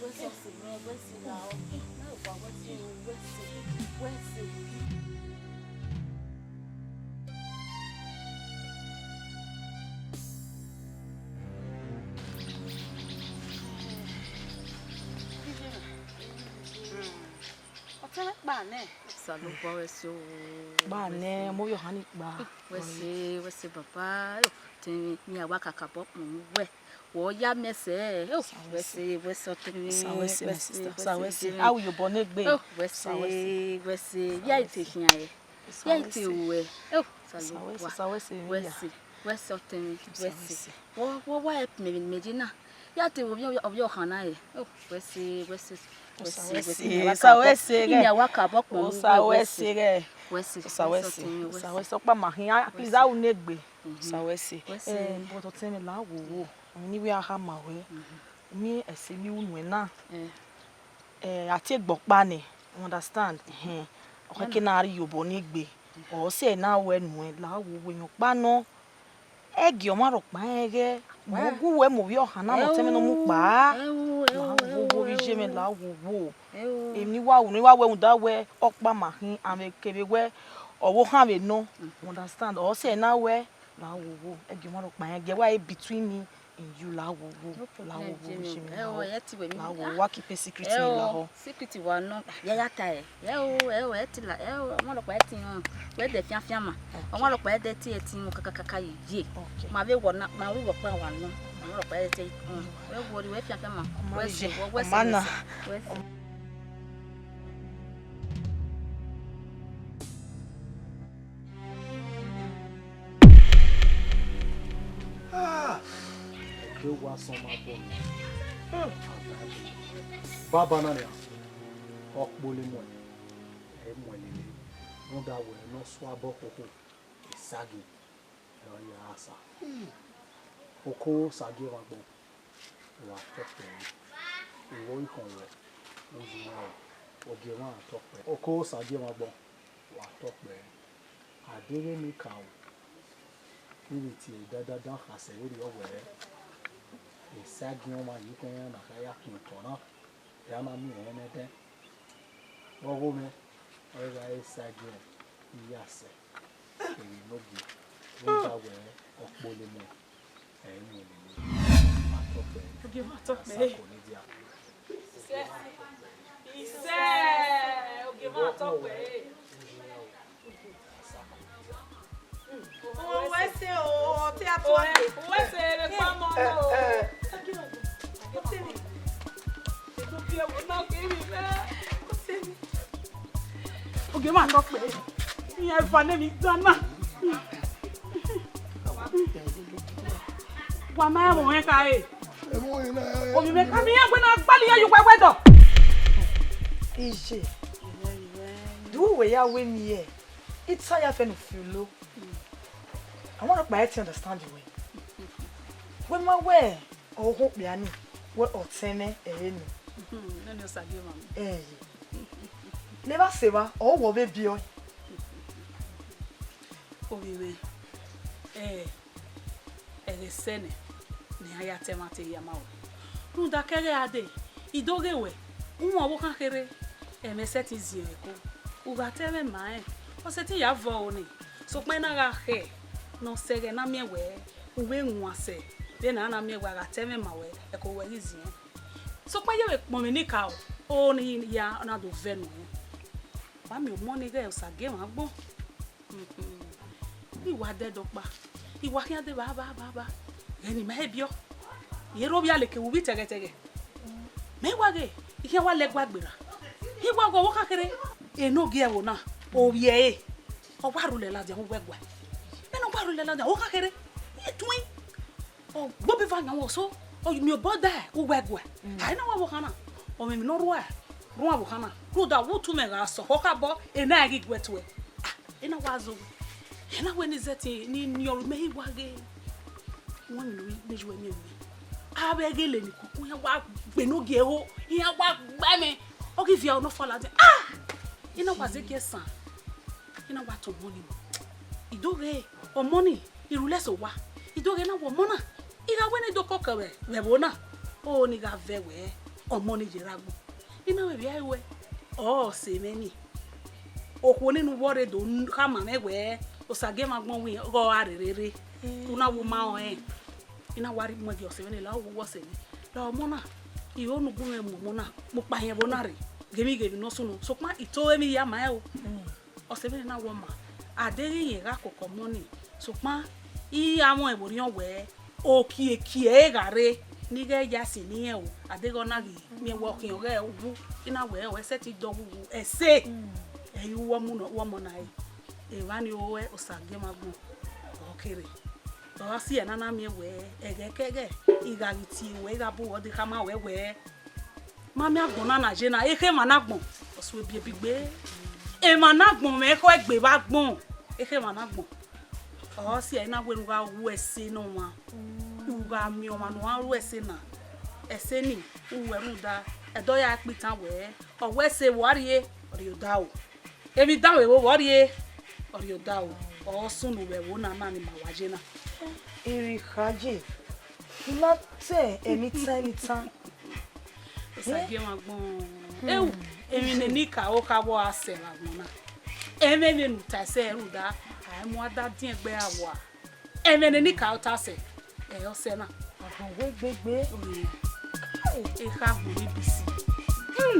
wẹ se ọse mẹ, wẹ se lahọ. Na wa wẹ se, wẹ se, wẹ se. Ọtẹn mwẹ kpa nẹ. Osanobua wẹ se o. Kpa nẹ, mo vbe ọhan ni kpa. Wẹ se, wẹ se baba. Ọtẹn mwẹ, iran wa kakabọ kpọnmwẹ uwẹ. Wẹ ọ ya miẹn sẹ, o, wẹ se, wẹ se ọtẹn mwẹ, wẹ se, wẹ se, wẹ se. A ru iyobọ ne egbe. O, wẹ se, wẹ se. Ya i te khian ẹ. Ya i te ru ẹ. O, Osanobua, wẹ se, wẹ se ọtẹn mwẹ, wẹ se. Wẹ, wẹ wa help mẹ vbe ne imẹ ye na. Ya te ru ovbi, ovbi ọkhan na ẹ. O, wẹ se, wẹ se, wẹ se, wẹ se. Osa wẹ se ghẹ. Iran wa kakabọ kpọnmwẹ uwẹ, wẹ se. Wẹ se, wẹ se ọtẹn mwẹ, wẹ se. Osa wẹ se, ọkpa ma khian, iza ru ne egbe. Osa wẹ se. Wẹ se. Eh, but ọtẹn mwẹ, lahọ wo. Ọni wẹ a khama wẹ. Miẹn ẹse ne u nuẹn na. Eh, a tie egbe ọkpa nẹ, you understand? Ẹhẹn. Ọ khẹke na rhie iyobọ ne egbe. Ọ sẹ na wẹ nuẹn, lahọ wo, wẹ yan ọkpa nọ. Ẹgie ọmwa rhọkpa rẹn ghẹ, mẹ gu wẹ mu ovbi ọkhan na, mẹ ọtẹn mwẹ ne ọ mu kpa. Lahọ wo, wo vbe iye mwẹ, lahọ wo. Emwi ne I wa ru, ne I wa wẹ rhunmwuda wẹ ọkpa ma khin, a mwẹ kevbe wẹ ọvbokhan vbe nọ, you understand? Ọ sẹ na wẹ, la wo wo, ẹgie ọmwa rhọkpa rẹn gie wa e between me and you, la wo wo, la wo wo, Jimmy. Ẹ o, ẹ ti wẹ mi. La wo wo, wa keep a secret ni lahọ. Secret wa nọ, ya ya ta ẹ. Ẹ o, ẹ o, ẹ ti la, ẹ o, ọmwa rhọkpa ẹ ti họn, wẹ dẹ fianfian ma. Ọmwa rhọkpa ẹ dẹ ti ẹ ti họn kakakaka ye ye. Ma vbe wọ na, ma vbe wọ kpa wa nọ. Ọmwa rhọkpa ẹ dẹ ti họn. Wẹ wọ ri wẹ fianfian ma. Wẹ sẹ, wẹ sẹ, wẹ sẹ. Ah! Ẹdẹ wa sọn ma bọ nẹ. Baba na nian, ọ kpolo muẹn, ẹ i muẹn lele, rhunmwuda wẹ ne ọ sua bọ koko, Esagie, ẹ i ra sa. Oko Osagiemwagbọn, wa tọ kpẹre. Ivbi ọvbokhan ruẹ, u yi mwẹ o, Ogiemwa tọ kpẹre. Oko Osagiemwagbọn, wa tọ kpẹre. A deghẹ ne I ka ru, I vbe tie dandandan khasẹ vberriọ wẹẹ, Esagie ọmwa ye ikhuẹn iran na kha ya khian otọ na, iran na miẹn ẹnrẹn nẹdẹn. Vbe ọghomwẹ, ọ gha re Esagie, I ya sẹ, kevbe Enogie, rhunmwuda wẹẹ ọ kpolo muẹn, ẹ i muẹn lele, ma tọ kpẹre. Ogiemwa tọ kpẹre. Asako ne dia. Isẹ, isẹ, Ogiemwa tọ kpẹre. Uwẹ sẹ o, ọ te a tọ. Uwẹ sẹ vbe gba ọmọ nọ o. Ọ te mi. Ogiemwa tọ kpẹre. Iran eva ne emwi dan na. Wa ma ẹmwẹ ọnrẹn khare. Ovbi mwẹ ka miẹn wẹ na gbalọ iran ye uwẹ ẹdọ. Iye, do wẹ ya wẹ miẹn, I ta ya fẹ ne u fi ulo. Ọmwa rhọkpa ẹ te understand wẹ. Wẹ ma wẹ ọhọ okpia ni, wẹ ọtẹn mwẹ ẹre nọ. Nene Osagiemwagbọn. Ẹe. Ne evba sẹ evba, ọ wẹ ọ vbe biẹ ọe. Ovbi mwẹ, ẹ, ẹghẹ sẹ nẹ, ne iran ya ta ẹmwata hia ma ruẹ. Rhunmwuda ke ẹghẹ a dee, I do ghe wẹ, u mwẹ ọvbokhan kherhe, ẹmwẹ sẹtin ziẹn mwẹ ko. U gha ta ẹmwẹ ma rẹn, ọ sẹtin ya vọ ro nẹ, sokpan I na gha khẹ ne ọ sẹ ẹghẹ ne a miẹn wẹ u vbe wan sẹ, vbene a na miẹn wẹ a gha ta ẹmwẹ ma ruẹ, ẹko ruẹ ghi ziẹn. Sokpan ye vbe kpọnmwẹ ne I ka ro, o ne I ya na do vẹ nuẹn. Wa miẹn ọmọ ni ighẹ Osagiemwagbọn. I wa dẹ ẹdẹ ọkpa, I wa khian dee vba vba vba vba. Ghẹ ne ima he biọ, I rre ovbi aleke vbe ubi tẹghẹtẹghẹ. Mẹ wa ghe, I khian wa lẹ ẹguae gberra. I wa ghe ọvbokhan kherhe. Enogie ẹvbo na, ovbi ẹre, ọ wa rhulẹ ladian vbe uwu ẹguae. Vbene ọ wa rhulẹ ladian, ọvbokhan kherhe, I tuẹn. Ọ gbe obọ eva yan mwẹ ọso, ọ miẹn obọ da uwu ẹguae. A i na wa vbe ọvbokhan na, ọ mwẹ emwi ne ọ rua, rua vbe ọvbokhan na. Rhunmwuda vbe utu mwẹ gha sẹ ọkhọ khabọ, ena ghi gu ẹre tuẹ. Ah, ena wa zẹ owa. Ena wẹ ne I zẹ ẹtin ne I miẹn ọre, mẹ i wa ghe. Wẹ ne I yu ẹre miẹn mwẹ. Avbe ẹghẹ lele kuku, iran wa gbe Enogie ẹho, iran wa gba ẹmwẹ. Ọ ghi viọ ne ọ fua ladian. Ah! Ena wa zẹ gie ẹsan. Ena wa tọn ọmọ ni mu. I do ghe ọmọ ni, I rhulẹ sẹ owa. I do ghe na wẹ ọmọ na, I gha wẹ ne I do kọkọ vbe, vbe ẹvbo na. O ne I gha vẹ wẹ ọmọ ni ye rre agbọn. I na mwẹ vbe a wẹ, ọ sẹ mwẹ ni. Okhuo nene uwẹ rre do khama mwẹ wẹ, Osagiemwagbọn wẹ ighẹ ọ gha rherhe rre. U na wu ma rẹn. I na wa rhie mu ẹgie ọse mwẹ ni, la uwu ọse mwẹ. La ọmọ na, I ho ne u gu mwẹ mu ọmọ na, mu kpa hin ẹvbo na rre. Ghemwi ghemwi ne ọ sunu, sokpan I to emwi hia ma ẹn o. Ọse mwẹ na wẹ ọma, a deghẹ irẹn gha koko ọmọ ni, sokpan I ra mwẹ vbe orhiọn wẹ, okiekie ẹre gha rre, ne I ghẹ ya ẹse ne irẹn o, a deghẹ ọ na ghi miẹn wẹ ọ khian ọghẹ uwu, I na wẹ ọ i sẹtin dọ uwu, ẹse, ẹ i ru ọmọ na, ọmọ na re. Evba ni ore Osagiemwagbọn, ọ kere. Ọ gha si ẹre ne a na miẹn wẹ, ẹghẹkẹghẹ, I gha ghi tie wẹ, I gha bu wẹ ọdẹ khama wẹ wẹ, ma miẹn agbọn na na ye na, ekhe emwa ne agbọn, ọ suẹn ebiebi gbe. Emwa ne agbọn mwẹ ekhọe gbe vbe agbọn, ekhe emwa ne agbọn. Ọ si ẹre na wẹ ne u gha ru ẹse ne ọmwa, u gha miẹn ọmwa ne ọ gha ru ẹse na, ẹse ni, u ru ẹre rhunmwuda, ẹdẹ ọ ya kpe itan wẹ, ọ wẹ ẹse vbe uwa rrie, ọ rhie odaro. Emwi danmwehọ vbe ọ rrie, ọ rhie odaro, ọ sunu vbe ẹvbo na na ni ma wa ye na. Erha ye, I ma te emwi itan emwi itan. Osagiemwagbọn. Ewu, emwi ne ne I ka ro kha vbe ọ ra sẹ vbe agbọn na. Ẹmwẹ vbene u ta sẹ rhunmwuda, a i mu ada diẹn gbe ra wa. Ẹmwẹ ne I ka ta sẹ, ẹ, ọ sẹ na. Agbọn wẹ gbegbe. Ekha gun ni Bisi. Hmm.